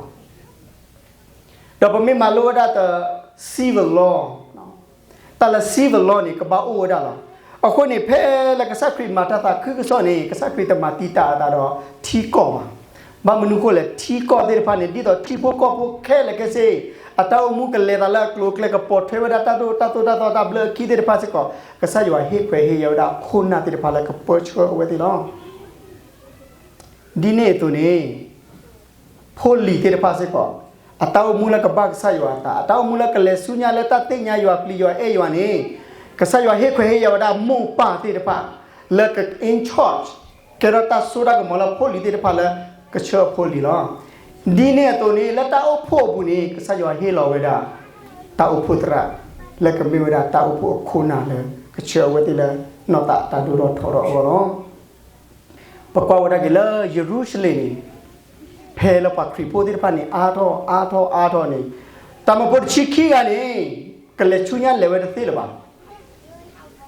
ဒီးပမ့ၢ်မၤလိဝဲဒၣ်တၢ် civil law, တၢ်လၢ civil law န့ၣ် ကဘၣ်အိၣ်ဝဲဒၣ်လီၤ. အဃိန့ၣ် ဖဲလၢကစၢ်ခရံာ်မၤတၢ်သးခုကစီၣ်န့ၣ် ကစၢ်ခရံာ်တမၤတံာ်တာ်အသးဒီးထံကီၢ်ဘၣ်. ဘၣ်မနုၤအဃိလဲၣ် ထံကီၢ်သ့ၣ်တဖၣ်န့ၣ် ဒ်သိးထံဖိကီၢ်ဖိခဲလၢာ်ခဲဆ့ အတၢ်အိၣ်မူကလဲၤသးလၢအကျိၤအကျဲ ကပိာ်ထွဲဝဲဒၣ်တၢ်ဒိၣ်တၢ်သိၣ်တၢ်သီတၢ်ဘျၢအခံသ့ၣ်တဖၣ်စ့ၢ်ကီး ကစၢ်ယွၤဟ့ၣ်ခွဲးဟ့ၣ်ယာ်ဝဲဒၣ်ခိၣ်နၢ်သ့ၣ်တဖၣ်လၢကပၢဆှၢအဝဲသ့ၣ်လီၤ. ဒ်န့ၣ်အသိးန့ၣ် ဖိလံၤသ့ၣ်တဖၣ်စ့ၢ်ကီး အတၢ်အိၣ်မူလၢကဘၣ်ကစၢ်ယွၤအသး အတၢ်အိၣ်မူလၢကလဲၤဆူညါလၢတၢ်သ့ၣ်ညါယွၤပျံၤယွၤအဲၣ်ယွၤန့ၣ် ကစၢ်ယွၤဟ့ၣ်ခွဲးဟ့ၣ်ယာ်ဝဲဒၣ်မိၢ်ပၢ်သ့ၣ်တဖၣ် လၢက in charge ကဲထီၣ်တၢ်စိတၢ်ကမီၤလၢဖိလံၤသ့ၣ်တဖၣ်လၢကဆှၢအဖိလံၤလီၤ. ဒ်န့ၣ်အသိးန့ၣ် လၢတၢ်အိၣ်ဖှိၣ်အပူၤန့ၣ် ကစၢ်ယွၤဟ့ၣ်လီၤဝဲဒၣ် တၢ်အိၣ်ဖှိၣ်သရၣ် လၢကမ့ၢ်ဝဲဒၣ်တၢ်အိၣ်ဖှိၣ်အခိၣ်နၢ်လၢ ကဆှၢအဝဲသ့ၣ်လၢနီၢ်သးတၢ်ဒိၣ်ထီၣ်ထီထီၣ်အဂီၢ်လီၤ. ပကွၢ်ဝဲဒၣ်က့ၤလၢယရူၤၡလ့ၣ်န့ၣ် ဖဲလၢပှၤခရံာ်ဖိသ့ၣ်တဖၣ်န့ၣ် အါထီၣ်အါထီၣ်အါထီၣ်န့ၣ် တၢ်မၢဖိတဆံခံဂၤန့ၣ် ကလဲၤဆူညါလဲၤဝဲတသ့လၢၤဘၣ်.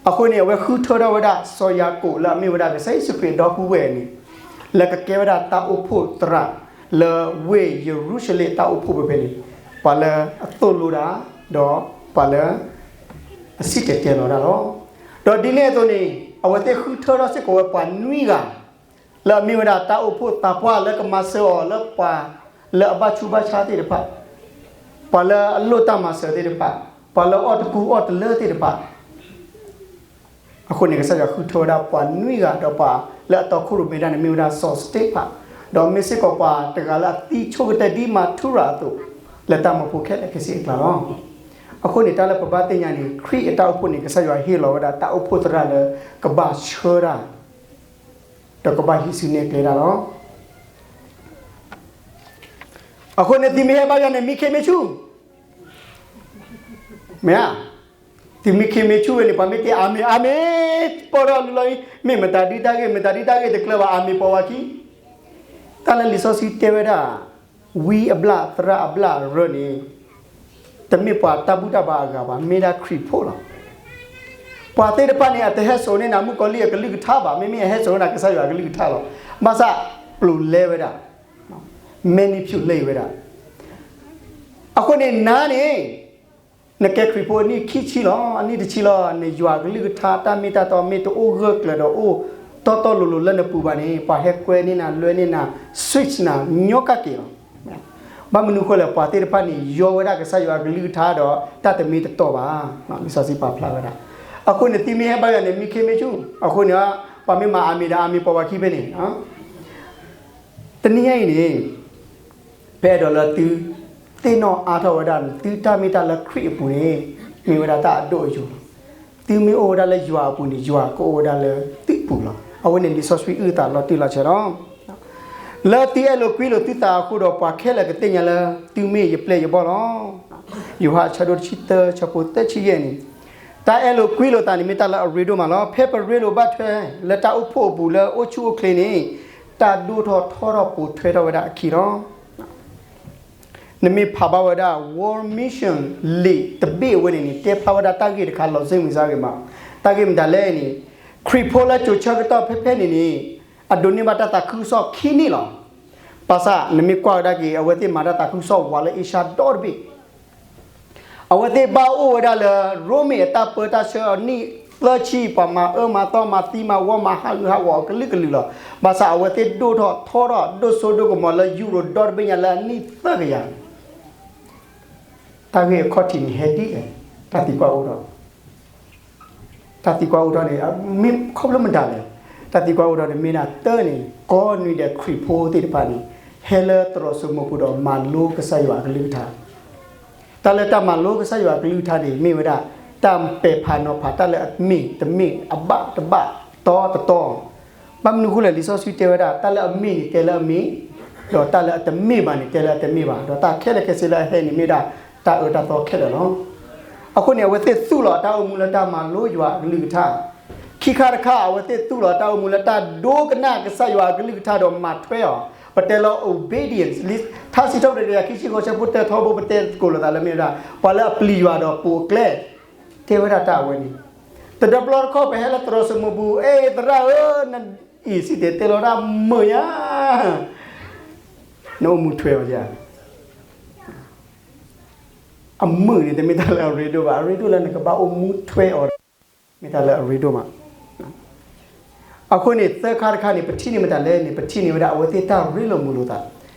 အဃိန့ၣ် အဝဲဃုထၢထီၣ်ဝဲဒၣ်စီၤယၤကိာ်လၢအမ့ၢ်ဝဲဒၣ်ကစၢ်ယ့ၣ်ၡူးခရံာ်အဒီပုၢ်ဝဲၢ်န့ၣ် လၢကကဲဝဲဒၣ်တၢ်အိၣ်ဖှိၣ်သရၣ် လၢဝ့ၢ်ယရူၤၡလ့ၣ်တၢ်အိၣ်ဖှိၣ်ဖဲဖဲန့ၣ် ပှၤလၢအသိၣ်လိတၢ် ဒီးပှၤလၢ အစံၣ်တဲၤတဲလီၤတၢ်လီၤ. ဒီးဒ်န့ၣ်အသိးန့ၣ် အဝဲသ့ၣ်ဃုထၢထီၣ်စ့ၢ်ကီးဝဲပှၤနွံဂၤ လၢအမ့ၢ်ဝဲဒၣ်တၢ်အိၣ်ဖှိၣ်သးပှၢ်လၢကမၤစၢၤအီၤလၢပှၤလၢအဘၣ်ဆူးဘၣ်ဆါသ့ၣ်တဖၣ်, ပှၤလၢအလိၣ်တၢ်မၤစၢၤသ့ၣ်တဖၣ်, ပှၤလၢအီၣ်တကူအီၣ်တလၢသ့ၣ်တဖၣ် အဃိန့ၣ် ကစၢ်ယွၤဃုထၢဝဲဒၣ်ပှၤနွံဂၤ ဒီးပှၤလၢအတီခိၣ်ရိၣ်မဲတၢ်န့ၣ်မ့ၢ်ဝဲဒၣ်စီၤစတ့းဖၣ်, ဒီးမ့ၢ်စ့ၢ်ကီးပှၤတဂၤလၢအသံဆိကတၢၢ်ဒ်မၤထူရၤအသိး လၢတၢ်မၢဖိခဲလၢာ်ခဲဆ့အကျါလီၤ. အဃိန့ၣ် တၢ်လၢပဘၣ်သ့ၣ်ညါန့ၣ် ခရံာ်အတၢ်အိၣ်ဖှိၣ်န့ၣ် ကစၢ်ယွၤဟ့ၣ်လီၤဝဲဒၣ်တၢ်အိၣ်ဖှိၣ်သရၣ်လၢကဘၣ်ဆှၢတၢ် ဒီးကဘၣ်ဟံးစုနဲၣ်ကျဲတၢ်လီၤ. အဃိန့ၣ် သုမ့ၢ်ဟဲဘါယွၤန့ၣ် မံခ့မ့ၢ်ဆူၣ် မ့ၢ်ဧါ, သုမံခ့မ့ၢ်ဆူၣ်ဝဲန့ၣ် ပှၤမ့ၢ်တဲအၤမ့ၣ် အၤမ့ၣ် ပီၢ်ထီၣ်လူလီၤအံၤ မ့ၢ်မတၤဒုတၢ်ဂ့ၢ် မတၤဒုတၢ်ဂ့ၢ်တကျၢၤဘၣ် အၤမ့ၣ်ပိာ်ဝဲခံ, တၢ်လၢလံာ်စီဆှံတဲဝဲဒၣ် ဝံအဘျၣ်သရၣ်အဘျၣ်ရၢန့ၣ် တမ့ၢ်ပှၤတၢ်ဘူၣ်တၢ်ဘါအဂၤဘၣ် မ့ၢ်ဒၣ်ခရံာ်ဖိလီၤ. ပှၤသ့ၣ်တဖၣ်န့ၣ် အတဟဲစိာ်န့ၢ်နၤမုၣ်ကီၤလံၢ်အကလုၢ်ကထါဘၣ် မ့မ့ၢ်အဟဲစိာ်န့ၢ်နၤကစၢ်ယွၤအကလုၢ်ကထါလီၤ. ဘၣ်ဆၣ် ပျိၤလဲဝဲဒၣ် manipulate ဝဲဒၣ်. အဃိန့ၣ် နၤန့ၣ် နကဲခရံာ်ဖိအနံၣ်ခံဆံလီၤ အနံၣ်တဆံလီၤ နယွၤအကလုၢ်ကထါတၢ်မ့ၢ်တၢ်တီမ့ၢ်တအိၣ်ဂၢၢ်ကျၢၤဒီးအိၣ်တီတီလိၤလိၤလၢနပူၤဘၣ်န့ၣ် ပှၤဟဲကွဲန့ၢ်နၤလွဲန့ၢ်နၤ switch နၤညီကၣ်က့ၤလီၤ. ဘၣ်မနုၤအဃိလဲၣ် ပှၤသ့ၣ်တဖၣ်န့ၣ် ယီဝဲဒၣ်ကစၢ်ယွၤအကလုၢ်ကထါဒီးတၢ်တမ့ၢ်တတီဘၣ်. လံာ်စီဆှံပာ်ဖျါဝဲဒၣ်. အဃိန့ၣ် သုမ့ၢ်ဟဲဘါယွၤန့ၣ် မံခ့မ့ၢ်ဆူၣ် အဃိန့ၣ် ပှၤမ့ၢ်မၤအၤမ့ၣ်ဒီးအၤမ့ၣ်ပိာ်ဝဲခံဖဲန့ၣ် တနံၤညါအံၤန့ၣ် ပအဲၣ်ဒိးလၢသုသ့ၣ်နီၣ်အါထီၣ်ဝဲဒၣ် သုတၢ်မ့ၢ်တၢ်လၢခရံာ်အပူၤန့ၣ် မ့ၢ်ဝဲဒၣ်တၢ်အဒိၣ်အယိာ်လီၤ. သုမ့ၢ်အိၣ်ဝဲဒၣ်လၢယွၤအပူၤန့ၣ် ယွၤကအိၣ်ဝဲဒၣ်လၢသုပူၤလီၤ. အဝဲန့ၣ်လံာ်စီဆှံအုၣ်သးလီၤတံၢ်လီၤဆဲးလီၤ. လၢသုအဲၣ်လိာ်ကွံလိာ်သုသးအဃိဒီး ပှၤခဲလၢာ်ကသ့ၣ်ညါလၢ သုမ့ၢ်ယပျဲၢ်ယဘီၣ်လီၤ. ယိၤဟၣ်အဆၢဒိၣ်တဆံသၢ ဆၢဖိသၢဆံယဲၢ်န့ၣ် တၢ်အဲၣ်လိာ်ကွံလိာ်သးန့ၣ်မ့ၢ်တၢ်လၢအရ့ဒိၣ်မးလီၤ. ဖဲပရ့လိာ်ဘၣ်ထွဲလၢတၢ်အိၣ်ဖှိၣ်အပူၤလၢအိၣ်ဆူၣ်အိၣ်ချ့န့ၣ် တၢ်ဒိၣ်ထီၣ်ထီထီၣ်ပိာ်ထွဲထီၣ်ဝဲဒၣ်အခံလီၤ. နမ့ၢ်ဖးဘၣ်ဝဲဒၣ် World Mission လံာ်တဘ့ၣ်အဝဲန့ၣ်န့ၣ် တဲဖျါဝဲဒၣ်တၢ်ဂ့ၢ်တခါလီၤစ့ၢ်မုၢ်စါဂ့ၤမး. တၢ်ဂ့ၢ်မတၤလဲၣ်န့ၣ်, ခရံာ်ဖိလၢကၠိၤဆၢကတီၢ်ဖဲဖဲန့ၣ်န့ၣ် အဒိးန့ၢ်ဘၣ်တၢ်သးခုကစီၣ်ခံနံၣ်လီၤ. ဘၣ်ဆၣ်နမ့ၢ်ကွၢ်ဝဲဒၣ်က့ၤ အဝဲသ့ၣ်မၤတၢ်သးခုကစီၣ်ဝးလၢအ့ရှါဒီတဘ့ၣ် အဝဲသ့ၣ်ဘၣ်အိၣ်ဝဲဒၣ်လၢ ရိမ့ၤအတၢ်ပၢတၢ်ဆှၢအနံၣ်သၢဆံ, ပှၤမၤအၢမၤသီမၤသံမၤဝီမၤဟးဂူာ်ဟးဂီၤအကလုာ်ကလုာ်လီၤ. ဘၣ်ဆၣ်အဝဲသ့ၣ်ဒိၣ်ထီၣ်ထီထီၣ်ဒိၣ်စိဒိၣ်ကမီၤလၢ Europe ဒီတဘ့ၣ်ညါလၢအနံၣ်သၢကယၤ တၢ်ဂ့ၢ်အခီၣ်ထံးန့ၣ်ဟဲဒ်လဲၣ်, တၢ်သံကွၢ်အိၣ်ထီၣ်, တၢ်သံကွၢ်အိၣ်ထီၣ်န့ၣ် မ့ၢ်ခီဖျိမတၤလဲၣ်. တၢ်သံကွၢ်အိၣ်ထီၣ်န့ၣ် မ့ၢ်ဒၣ်တၢ်န့ၣ် ကိးနွံဒဲးခရံာ်ဖိသ့ၣ်တဖၣ်န့ၣ် ဟဲလၢသရိာ်စိမိပူၤဒီးမၤလိကစၢ်ယွၤအကလုၢ်ကထါ တၢ်လၢတၢ်မၤလိကစၢ်ယွၤအကလုၢ်ကထါန့ၣ် မ့ၢ်ဝဲဒၣ် တၢ်ပဲာ်ဖးနီၤဖးတၢ်လၢအမ့ၢ်တမ့ၢ် အဘၣ်တဘၣ် တီတတီ. ဘၣ်မနုၤအဃိလဲၣ်, လံာ်စီဆှံတဲဝဲဒၣ် တၢ်လၢအမ့ၢ်န့ၣ် တဲလၢအမ့ၢ်, ဒီးတၢ်လၢအတမ့ၢ်ဘၣ်န့ၣ် တဲလၢအတမ့ၢ်ဘၣ်, ဒီးတၢ်ခဲလၢာ်ခဲဆ့လၢအဟဲန့ၣ် မ့ၢ်ဒၣ်တၢ်အၢတၢ်သီခဲလၢာ်လီၤ. အဃိန့ၣ် အဝဲသ့ၣ်သူၣ်လီၤအတၢ်အိၣ်မူလၢတၢ်မၤလိယွၤအကလုၢ်ကထါ, ခံခါတခါ အဝဲသ့ၣ်သူၣ်လီၤအတၢ်အိၣ်မူလၢတၢ်ဒိကနၣ်ကစၢ်ယွၤအကလုၢ်ကထါဒီးမၤထွဲအီၤ, ပတဲလၢ obedience, ထါစံးထီၣ်ပတြၢၤတကယၤခံဆံဃိးဆၢဖိတၢထီဘိ ပတဲသကိးလိာ်သးလၢမ့ၢ်ဝဲဒၣ် ပှၤလၢအပျံၤယွၤဒီးပိာ်အကျဲ, တဲဝဲဒၣ်တၢ်အဝဲန့ၣ်, တဒီပျီတခီ ပဟဲလၢသရိာ်စိမိပူၤ, အ့ သရၣ်ဧၢ, နအံၤစံၣ်တဲၤတဲလီၤတၢ်မုာ်ညါ, နအိၣ်မူထွဲအီၤဧါ. အမုာ်န့ၣ် တမ့ၢ်တၢ်လၢအရ့ဒိၣ်ဘၣ်, အရ့ဒိၣ်လၢနကဘၣ်အိၣ်မူထွဲအီၤ, မ့ၢ်တၢ်လၢအရ့ဒိၣ်မး. အဃိန့ၣ် သၢခါတခါန့ၣ် ပထံၣ်န့ၢ်မတၤလဲၣ်န့ၣ် ပထံၣ်န့ၢ်ဝဲဒၣ် အဝဲသ့ၣ်တၢ်ရ့လိာ်မုာ်လိာ်သး,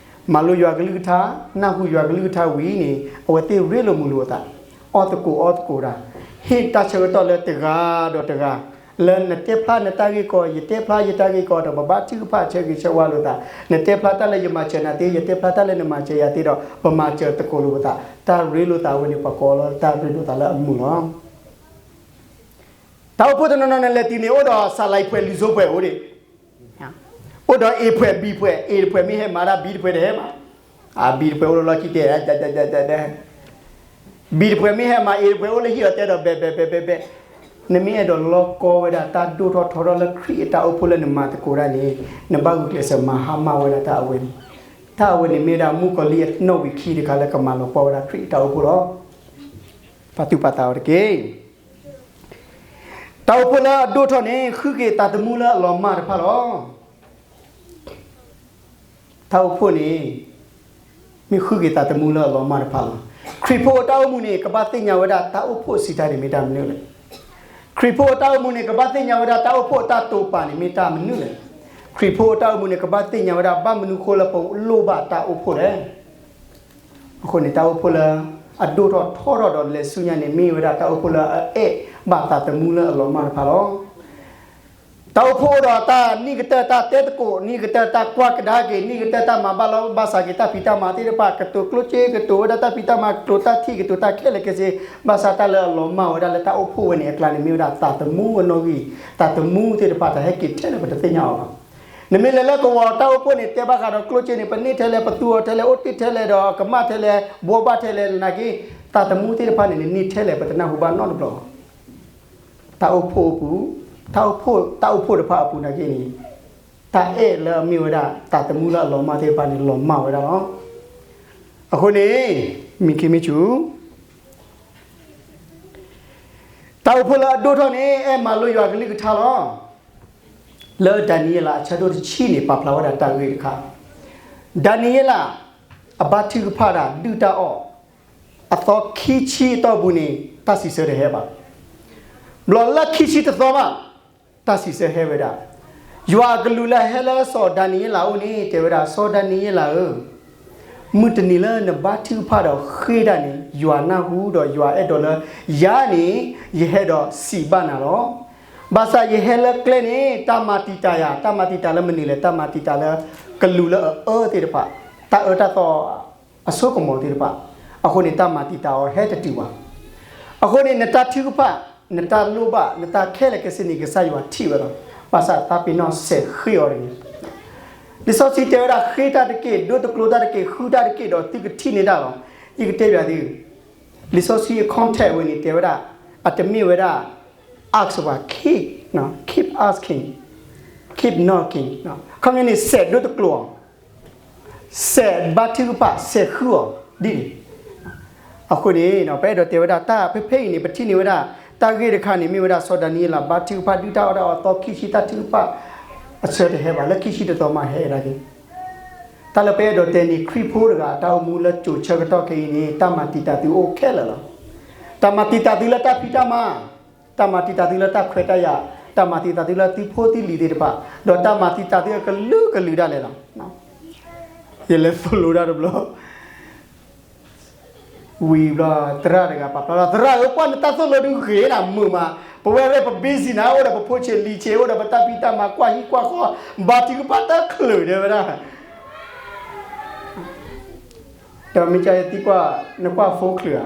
မၤလိယွၤကလုၢ်ကထါ, နၢ်ဟူယွၤကလုၢ်ကထါဝံၤန့ၣ် အဝဲသ့ၣ်ရ့လိာ်မုာ်လိာ်အသး, အီၣ်သကိးအီသကိးတၢ်, ဟ့ၣ်တၢ်ဆၢကတီၢ်လၢတဂၤဒီးတဂၤ, လၢနတဲဖျါနတၢ်ဂ့ၢ်ကီ, ယတဲဖျါယတၢ်ဂ့ၢ်ကီဒီး ပဘါထုကဖၣ်ဆၢဂ့ၤဆၢဝါလိာ်သး, နတဲဖျါတၢ်လၢယမၤစၢၤနၤသ့, ယတဲဖျါတၢ်လၢနမၤစၢၤယၤသ့ဒီး ပမၤစၢၤသကိးလိာ်ပသး, တၢ်ရ့လိာ်သးဝဲန့ၣ် ပှၤကိးလီၤတၢ်ရ့လိာ်သးလၢအမုာ်လီၤ. တၢ်အိၣ်ဖှိၣ်တနီၤနီၤနလဲၤတုၤန့ၣ် အိၣ်ဒီးစၤလၤအံၤပှဲၤ လံာ်စိပှဲၤအိၣ်ဒံး, အိၣ်ဒီး A ပှဲၤ B ပှဲၤ, A တပှဲၤမ့ၢ်ဟဲမၤဒၣ် B တပှဲၤတဟဲမၤ, B တပှဲၤအိၣ်လၢလီၢ်ခံတဲ, B တပှဲၤမ့ၢ်ဟဲမၤ A တပှဲၤအိၣ်လၢဟံၣ်အီၤတဲဒီး ဘဲဘဲဘဲဘဲဘဲ, နမ့ၢ်အဲၣ်ဒိးလီၢ်ကီဝဲဒၣ်တၢ်ဒိၣ်ထီၣ်ထီထီၣ်လၢခရံာ်အတၢ်အိၣ်ဖှိၣ်လၢနမၤသကိးတၢ်န့ၣ်, နဘၣ်ဂုာ်ကျဲးစၢးမၤဟါမၢ်ဝဲဒၣ်တၢ်အဝဲန့ၣ်, တၢ်အဝဲန့ၣ်မ့ၢ်ဒၣ်မုၣ်ကီၤလံၢ်အနီၣ်ဝံာ်ခံတခါလၢကမၤလီၤပှီၢ်ဝဲဒၣ်ခရံာ်အတၢ်အိၣ်ဖှိၣ်လီၤ. ပာ်သူၣ်ပာ်သးအီၤတက့ၢ်. တၢ်အိၣ်ဖှိၣ်လၢအဒိၣ်ထီၣ်န့ၣ် ဃုက့ၤသးသမူလၢအလီၤမၢ်တဖၣ်လီၤ. တၢ်အိၣ်ဖှိၣ်န့ၣ် မ့ၢ်ဃုက့ၤသးသမူလၢအလီၤမၢ်တဖၣ်လီၤ. ခရံာ်ဖိအတၢ်အိၣ်မူန့ၣ် ကဘၣ်သ့ၣ်ညါဝဲဒၣ် တၢ်အိၣ်ဖှိၣ်စံးတၢ်န့ၣ်မ့ၢ်တၢ်မနုၤလဲၣ်. ခရံာ်ဖိအတၢ်အိၣ်မူန့ၣ် ကဘၣ်သ့ၣ်ညါဝဲဒၣ် တၢ်အိၣ်ဖှိၣ်အတၢ်တိာ်ပာ်န့ၣ်မ့ၢ်တၢ်မနုၤလဲၣ်. ခရံာ်ဖိအတၢ်အိၣ်မူန့ၣ် ကဘၣ်သ့ၣ်ညါဝဲဒၣ် ဘၣ်မနုၤဃိလၢပလိၣ်ဘၣ်တၢ်အိၣ်ဖှိၣ်လဲၣ်. အဃိန့ၣ် တၢ်အိၣ်ဖှိၣ်လၢအဒိၣ်ထီၣ်ထီထီၣ်ဒီးလဲၤဆူညါန့ၣ် မ့ၢ်ဝဲဒၣ်တၢ်အိၣ်ဖှိၣ်လၢအအဲၣ်ဘၣ်သးသမူလၢအလီၤမၢ်တဖၣ်လီၤ. တၢ်အိၣ်ဖှိၣ်အိၣ်ဒီးတၢ်နံၣ်ကတၢၢ်တၢ်တဲသကိး, နံၣ်ကတၢၢ်တၢ်ကွၢ်ကဒါက့ၤ, နံၣ်ကတၢၢ်တၢ်မၤဘၣ်လီၤဘၣ်စးက့ၤတၢ်ဖံးတၢ်မၤသ့ၣ်တဖၣ်, ကတိၤကျိၣ်စ့, ကတိၤဝဲဒၣ်တၢ်ဖံးတၢ်မၤ, ကျိၤတၢ်ထံၣ်, ကတိၤတၢ်ခဲလၢာ်ခဲဆ့, ဘၣ်ဆၣ်တၢ်လၢအလီၤမၢ်ဝဲဒၣ်လၢတၢ်အိၣ်ဖှိၣ်ဝဲန့ၣ်အကျါန့ၣ် မ့ၢ်ဝဲဒၣ်သးသမူအနီၣ်ဂံၢ်, သးသမူသ့ၣ်တဖၣ် တၢ်ဟဲက့ၤထဲလဲၣ် ပတသ့ၣ်ညါအီၤဘၣ်. နမ့ၢ်လဲၤလၢကဝီၤတၢ်အိၣ်ဖှိၣ်န့ၣ် တဲဘၣ်ဃးဒီးကျိၣ်စ့န့ၣ် ပန့ၢ်ထဲလဲၣ်, ပသူအီၤထဲလဲၣ်, အိၣ်တ့ၢ်ထဲလဲၣ်, ဒီးကမၣ်ထဲလဲၣ်, ဘှီဘၣ်ထဲလဲၣ်, နာ်က့ သးသမူသ့ၣ်တဖၣ်န့ၣ် နန့ၢ်ထဲလဲၣ် ပတနၢ်ဟူဘၣ်နီတဘျီ. တၢ်အိၣ်ဖှိၣ်အပူၤ, တၢ်အိၣ်ဖှိၣ်, တၢ်အိၣ်ဖှိၣ်တဖၣ်အပူၤနာ်က့န့ၣ်, တၢ်အဲၣ်လၢအမ့ၢ်ဝဲဒၣ် သးသမူလၢအလီၤမၢ်သ့ၣ်တဖၣ်န့ၣ် လီၤမၢ်ဝဲဒၣ်လီၤ. အဃိန့ၣ် မ့ၢ်ခ့မ့ၢ်ဆူၣ် တၢ်အိၣ်ဖှိၣ်လၢအဒိၣ်ထီၣ်န့ၣ် အဲၣ်မၤလိယွၤကလုၢ်ကထါလီၤ. လၢဒၤနံးယ့လးအဆၢဒိၣ်တဆံန့ၣ် ပာ်ဖျါဝဲဒၣ်တၢ်ဂ့ၢ်တခါ, ဒၤနံးယ့လး အဘါထုကဖၣ်တၢ်ဒုၣ်တၢ်အီၣ် အသီခံဆံအတီၢ်ပူၤန့ၣ် တၢ်စံးဆၢတဟဲဘၣ်. ဘျီလၢခံဆံတသီဘၣ် တၢ်စံးဆၢဟဲဝဲဒၣ်, ယွၤအကလူးလၢဟဲလၢစီၤဒၤနံးယ့လးအအိၣ်န့ၣ် တဲဝဲဒၣ်, စီၤဒၤနံးယ့လးဧၢ, မုၢ်တနံၤလၢနဘါထုကဖၣ်ဒီးဃ့တၢ်န့ၣ် ယွၤနၢ်ဟူဒီးယွၤအဲၣ်ဒိးလၢ ယၤန့ၣ် ယဟဲဒီးစံးဘၣ်နၤလီၤ. ဘၣ်ဆၣ်ယဟဲလၢကျဲန့ၣ် တၢ်မၤတံာ်တာ်ယၤ, တၢ်မၤတံာ်တာ်လၢမနုၤလဲၣ်, တၢ်မၤတံာ်တာ်လၢကလူးလၢအအၢသ့ၣ်တဖၣ်, တၢ်အၢတၢ်သီ အစိကမီၤသ့ၣ်တဖၣ်, အဃိန့ၣ် တၢ်မၤတံာ်တာ်အီၤဟဲတတုၤဘၣ်. အဃိန့ၣ် နတၢ်ထုကဖၣ်, နတၢ်လိၣ်ဘၣ်, နတၢ်ခဲလၢာ်ခဲဆ့န့ၣ် ကစၢ်ယွၤထံၣ်ဝဲလီၤ. ဘၣ်ဆၣ်သးပ့ၤနီၣ်စဲးဃ့အီၤတဂ့ၤ. လံာ်စီဆှံတဲဝဲဒၣ် ဃ့တၢ်တက့ၢ်, ဒိတကျိၤတၢ်တက့ၢ်, ဃုတၢ်တက့ၢ်ဒီးသုကထံၣ်န့ၢ်တၢ်လီၤ. ယကတဲဘၣ်သု, လံာ်စီဆှံအ context ဝဲန့ၣ် တဲဝဲဒၣ်, အတမ့ၢ်ဝဲဒၣ် ask ဘၣ်, keep, keep asking, keep knocking, ခီပညီန့ၣ် စဲးဒိတကျိၤအီၤ, စဲးဘါထုကဖၣ်, စဲးဃုအီၤ ဒ်န့ၣ်. အဃိန့ၣ် ပအဲၣ်ဒိးတဲဝဲဒၣ်တၢ်ဖဲဖဲအံၤန့ၣ် ပထံၣ်န့ၢ်ဝဲဒၣ် တၢ်ဂ့ၢ်တခါန့ၣ် မ့ၢ်ဝဲဒၣ်စီၤဒၤနံးယ့လး ဘါထုကဖၣ်ဒုၣ်တၢ်အီၣ်တၢ်အီအသီခံဆံ တၢ်ထုကဖၣ် အဆၢတဟဲဘၣ် လၢခံဆံတသီမးဟဲဒၣ်က့ၤ. တၢ်လၢပအဲၣ်ဒိးတဲန့ၣ် ခရံာ်ဖိတဂၤ တၢ်အိၣ်မူလၢကၠိဆၢကတီၢ်ခဲအံၤန့ၣ် တၢ်မၤတံာ်တာ်သုအိၣ်ခဲလၢာ်လီၤ. တၢ်မၤတံာ်တာ်သုလၢတၢ်ဖံးတၢ်မၤ, တၢ်မၤတံာ်တာ်သုလၢတၢ်ခွဲးတၢ်ယာ်, တၢ်မၤတံာ်တာ်သုလၢသုဖိသုလံၤသ့ၣ်တဖၣ်, ဒီးတၢ်မၤတံာ်တာ်သုအကလုာ်ကလုာ်ဒၣ်လဲာ်လီၤ. ယလဲၤသိၣ်လိတၢ်တဘျီ ဝံၤဘျီ သရၣ်တဂၤပာ်ဖျါလီၤ, သရၣ်ဧၢ, ကွၢ်နတၢ်သိၣ်လိဒုးဂ့ၤနၤမုာ်မး, ပဝဲရဲၣ်ပ busy နၤ, အိၣ်ဒီးပဖိဆံးလံၤဆံး, အိၣ်ဒီးပတၢ်ဖံးတၢ်မၤ, ကွၢ်ဟံၣ်ကွၢ်ဃီ, ဘါထုကဖၣ်တချုးတဲဝဲဒၣ်. ဒီးမ့ၢ်ကယသံကွၢ်, နကွၢ် phone ချုးဧါ.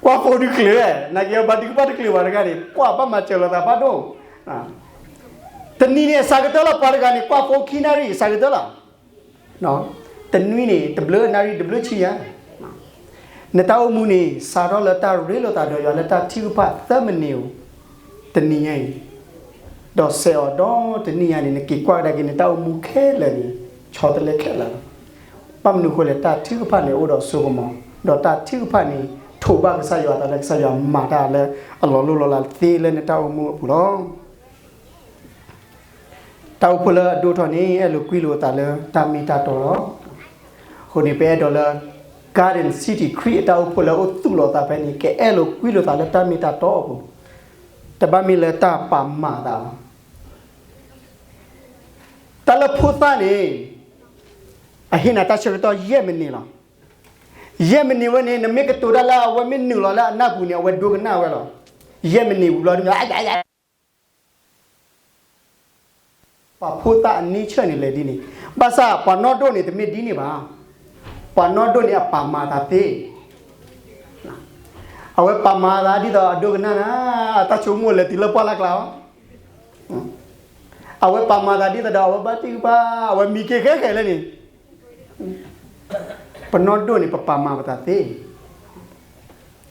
ကွၢ် phone ဒုးချုး, နာ်က့ဘါထုကဖၣ်တချုးဘၣ်တဂၤန့ၣ် ကွၢ်ဘၣ်မၤစၢၤလိာ်သးဖးဒိၣ်. တနံၤန့ၣ် အစှၤကတၢၢ်လီၤ, ပှၤတဂၤန့ၣ် ကွၢ် phone ခံနၣ်ရံၣ် အစှၤကတၢၢ်လီၤ. တနွံန့ၣ် တဘျုးနၣ်ရံၣ် တဘျုးဆံညါ, နတၢ်အိၣ်မူန့ၣ် စးထီၣ်လၢတၢ်ရ့လိာ်သးဒီးယွၤလၢတၢ်ထုကဖၣ်သၢမံးနံးဧိၤ, တနံၤညါအံၤ, ဒီးစဲးအီၤဒီးတနံၤညါန့ၣ် နက့ၤကွၢ်ကဒါက့ၤ နတၢ်အိၣ်မူခဲလၢာ်န့ၣ် ဆီတလဲခဲလၢာ်လီၤ. ဘၣ်မနုၤအဃိလဲၣ်, တၢ်ထုကဖၣ်န့ၣ်အိၣ်ဒီးစိကမီၤ, ဒီးတၢ်ထုကဖၣ်န့ၣ် ထိးဘၣ်ကစၢ်ယွၤအသးလၢကစၢ်ယွၤမၤတၢ်လၢအလီၤလိၢ်လီၤလးသ့လၢနတၢ်အိၣ်မူအပူၤလီၤ. တၢ်အိၣ်ဖှိၣ်လၢအဒိၣ်ထီၣ်န့ၣ် အဲၣ်လိာ်ကွံလိာ်အသးလၢတၢ်မ့ၢ်တၢ်တီလီၤ. အဃိန့ၣ် ပအဲၣ်ဒိးလၢ Garden City ခရံာ်အတၢ်အိၣ်ဖှိၣ်လၢအအိၣ်သူၣ်လီၤအသးဖဲန့ၣ် ကအဲၣ်လိာ်ကွံလိာ်သးလၢတၢ်မ့ၢ်တၢ်တီအပူၤ, တဘၣ်မ့ၢ်လၢတၢ်ပာ်မၤအသးလီၤ. တၢ်လၢဖိသၣ်န့ၣ် အဟ့ၣ်နၤတၢ်ဆၢကတီၢ်ယဲၢ်မံးနံးလီၤ. ယဲၢ်မံးနံးဝဲန့ၣ် နမ့ၢ်ကတိၤတၢ်လၢအဝဲမ့ၢ်နုာ်လီၤလၢအနၢ်ပူၤန့ၣ် အဝဲဒိကနၣ်ဝဲလီၤ. ယဲၢ်မံးနံးဝံၤဘျီဒ်န့ၣ် ပှၤဖိသၣ်အ nature န့ၣ်လဲၤဒ်န့ၣ်, ဘၣ်ဆၣ်ပှၤနီၢ်ဒိၣ်န့ၣ် တမ့ၢ်ဒ်န့ၣ်ဘၣ်. ပှၤနီၢ်ဒိၣ်န့ၣ် အပာ်မၤအသးသ့, အဝဲပာ်မၤအသးဒ်သိးအဒိကနၣ်နၤ, အတၢ်ဆိကမိၣ်လဲၤတုၤလၢပှၢ်လၢ်ကျါလီၤ. အဝဲပာ်မၤအသးဒ်သိးဒီး အဝဲဘါထုကဖၣ်, အဝဲမံက့ၤဃဲဃဲလၢန့ၣ်. ပနီၢ်ဒိၣ်န့ၣ် ပပာ်မၤပသးသ့.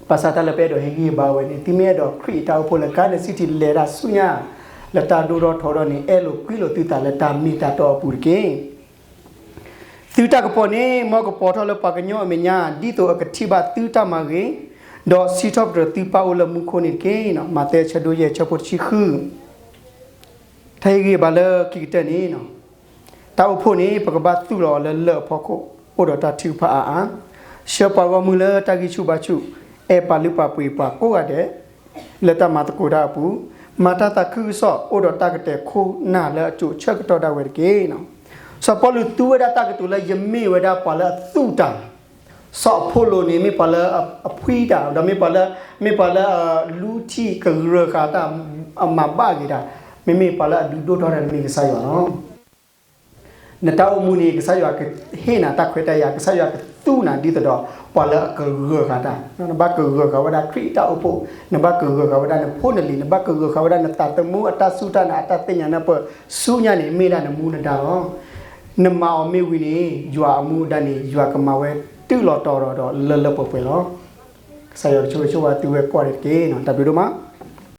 ဘၣ်ဆၣ်တၢ်လၢပအဲၣ်ဒိးဟ့ၣ်ဂံၢ်ဟ့ၣ်ဘါဝဲန့ၣ် သုမ့ၢ်အဲၣ်ဒိးခရံာ်အတၢ်အိၣ်ဖှိၣ်လၢ Garden City လဲၤဒၣ်ဆူညါ လၢတၢ်ဒိၣ်ထီၣ်ထီထီၣ်န့ၣ် အဲၣ်လိာ်ကွံလိာ်သုသးလၢတၢ်မ့ၢ်တၢ်တီအပူၤတက့ၢ်. သုတၢ်ကပီၤန့ၣ် မ်ကပီၤထီၣ်လၢပှၤကညီအမဲာ်ညါ ဒ်သိးအကထံၣ်ဘၣ်သုတၢ်မၤဂ့ၤ, ဒီးစံးထီၣ်ပတြၢၤသုပၢ်အိၣ်လၢမူခိၣ်န့ၣ်တက့ၢ်. မးသဲအဆၢဒိၣ်ယဲၢ် အဆၢဖိတဆံဃု. တၢ်ဟ့ၣ်ဂံၢ်ဟ့ၣ်ဘါလၢခံကတၢၢ်န့ၣ် တၢ်အိၣ်ဖှိၣ်န့ၣ် ပကဘၣ်သူၣ်လီၤအီၤလၢလၢၢ်အဖီခိၣ် အိၣ်ဒီးတၢ်ထုကဖၣ်အါအါ, ဆှၢပှၤဂီၢ်မုၢ်လၢတၢ်ဂံၢ်ဆူၣ်ဘါဆူၣ်, အဲၣ်ပာ်လုၢ်ပာ်ပှ့ၤပှၤကိးဂၤဒဲး လၢတၢ်မၤသကိးတၢ်အပူၤ, မၤတၢ်သးခုကစီၣ် အိၣ်ဒီးတၢ်ကတဲာ်ခိၣ်နၢ်လၢအစိၤဆၢကတီၢ်ဒၣ်ဝဲတက့ၢ်. စီၤပီလူးသူဝဲဒၣ်တၢ်ကတိၤလၢ ယမ့ၢ်ဝဲဒၣ်ပှၤလၢအသူၣ်တၢ်, စီၤအဖိလိၤန့ၣ် မ့ၢ်ပှၤလၢအဖှံတၢ်, ဒီးမ့ၢ်ပှၤလၢ, မ့ၢ်ပှၤလၢအလူထံကရၢၢ်ဃာ်တၢ်, အမၤဘၣ်ဂ့ၤတၢ်, မ့မ့ၢ်ပှၤလၢအဒုးဒိၣ်ထီၣ်တၢ်န့ၣ်မ့ၢ်ကစၢ်ယွၤလီၤ. နတၢ်အိၣ်မူန့ၣ် ကစၢ်ယွၤကဟ့ၣ်နၤတၢ်ခွဲးတၢ်ယာ်, ကစၢ်ယွၤကသူနၤဒ်သိးဒီး ပှၤလၢအကရၢၢ်ဃာ်တၢ်, နဘၣ်ကရၢၢ်ဃာ်ဝဲဒၣ်ခရံာ်အတၢ်အိၣ်ဖှိၣ်, နဘၣ်ကရၢၢ်ဃာ်ဝဲဒၣ်နဖိနလံၤ, နဘၣ်ကရၢၢ်ဃာ်ဝဲဒၣ်နသးသမူ အတၢ်စူၢ်တၢ်နာ် အတၢ်သ့ၣ်ညါနၢ်ပၢၢ်, ဆူညါန့ၣ် မ့ၢ်ဒၣ်နမူနဒါလီၤ. နမၤအီၤမ့ၢ်ဝံၤန့ၣ် ယွၤအမူအဒါန့ၣ် ယွၤကမၤဝဲတုၤလီၤတီၤဒီးလၢလၢပှဲၤပှဲၤလီၤ. ကစၢ်ယွၤကဆိၣ်ဂ့ၤဆိၣ်ဝါသုဝဲကိးဂၤဒဲးတက့ၢ်. တၢ်ဘျုးဒိၣ်မး.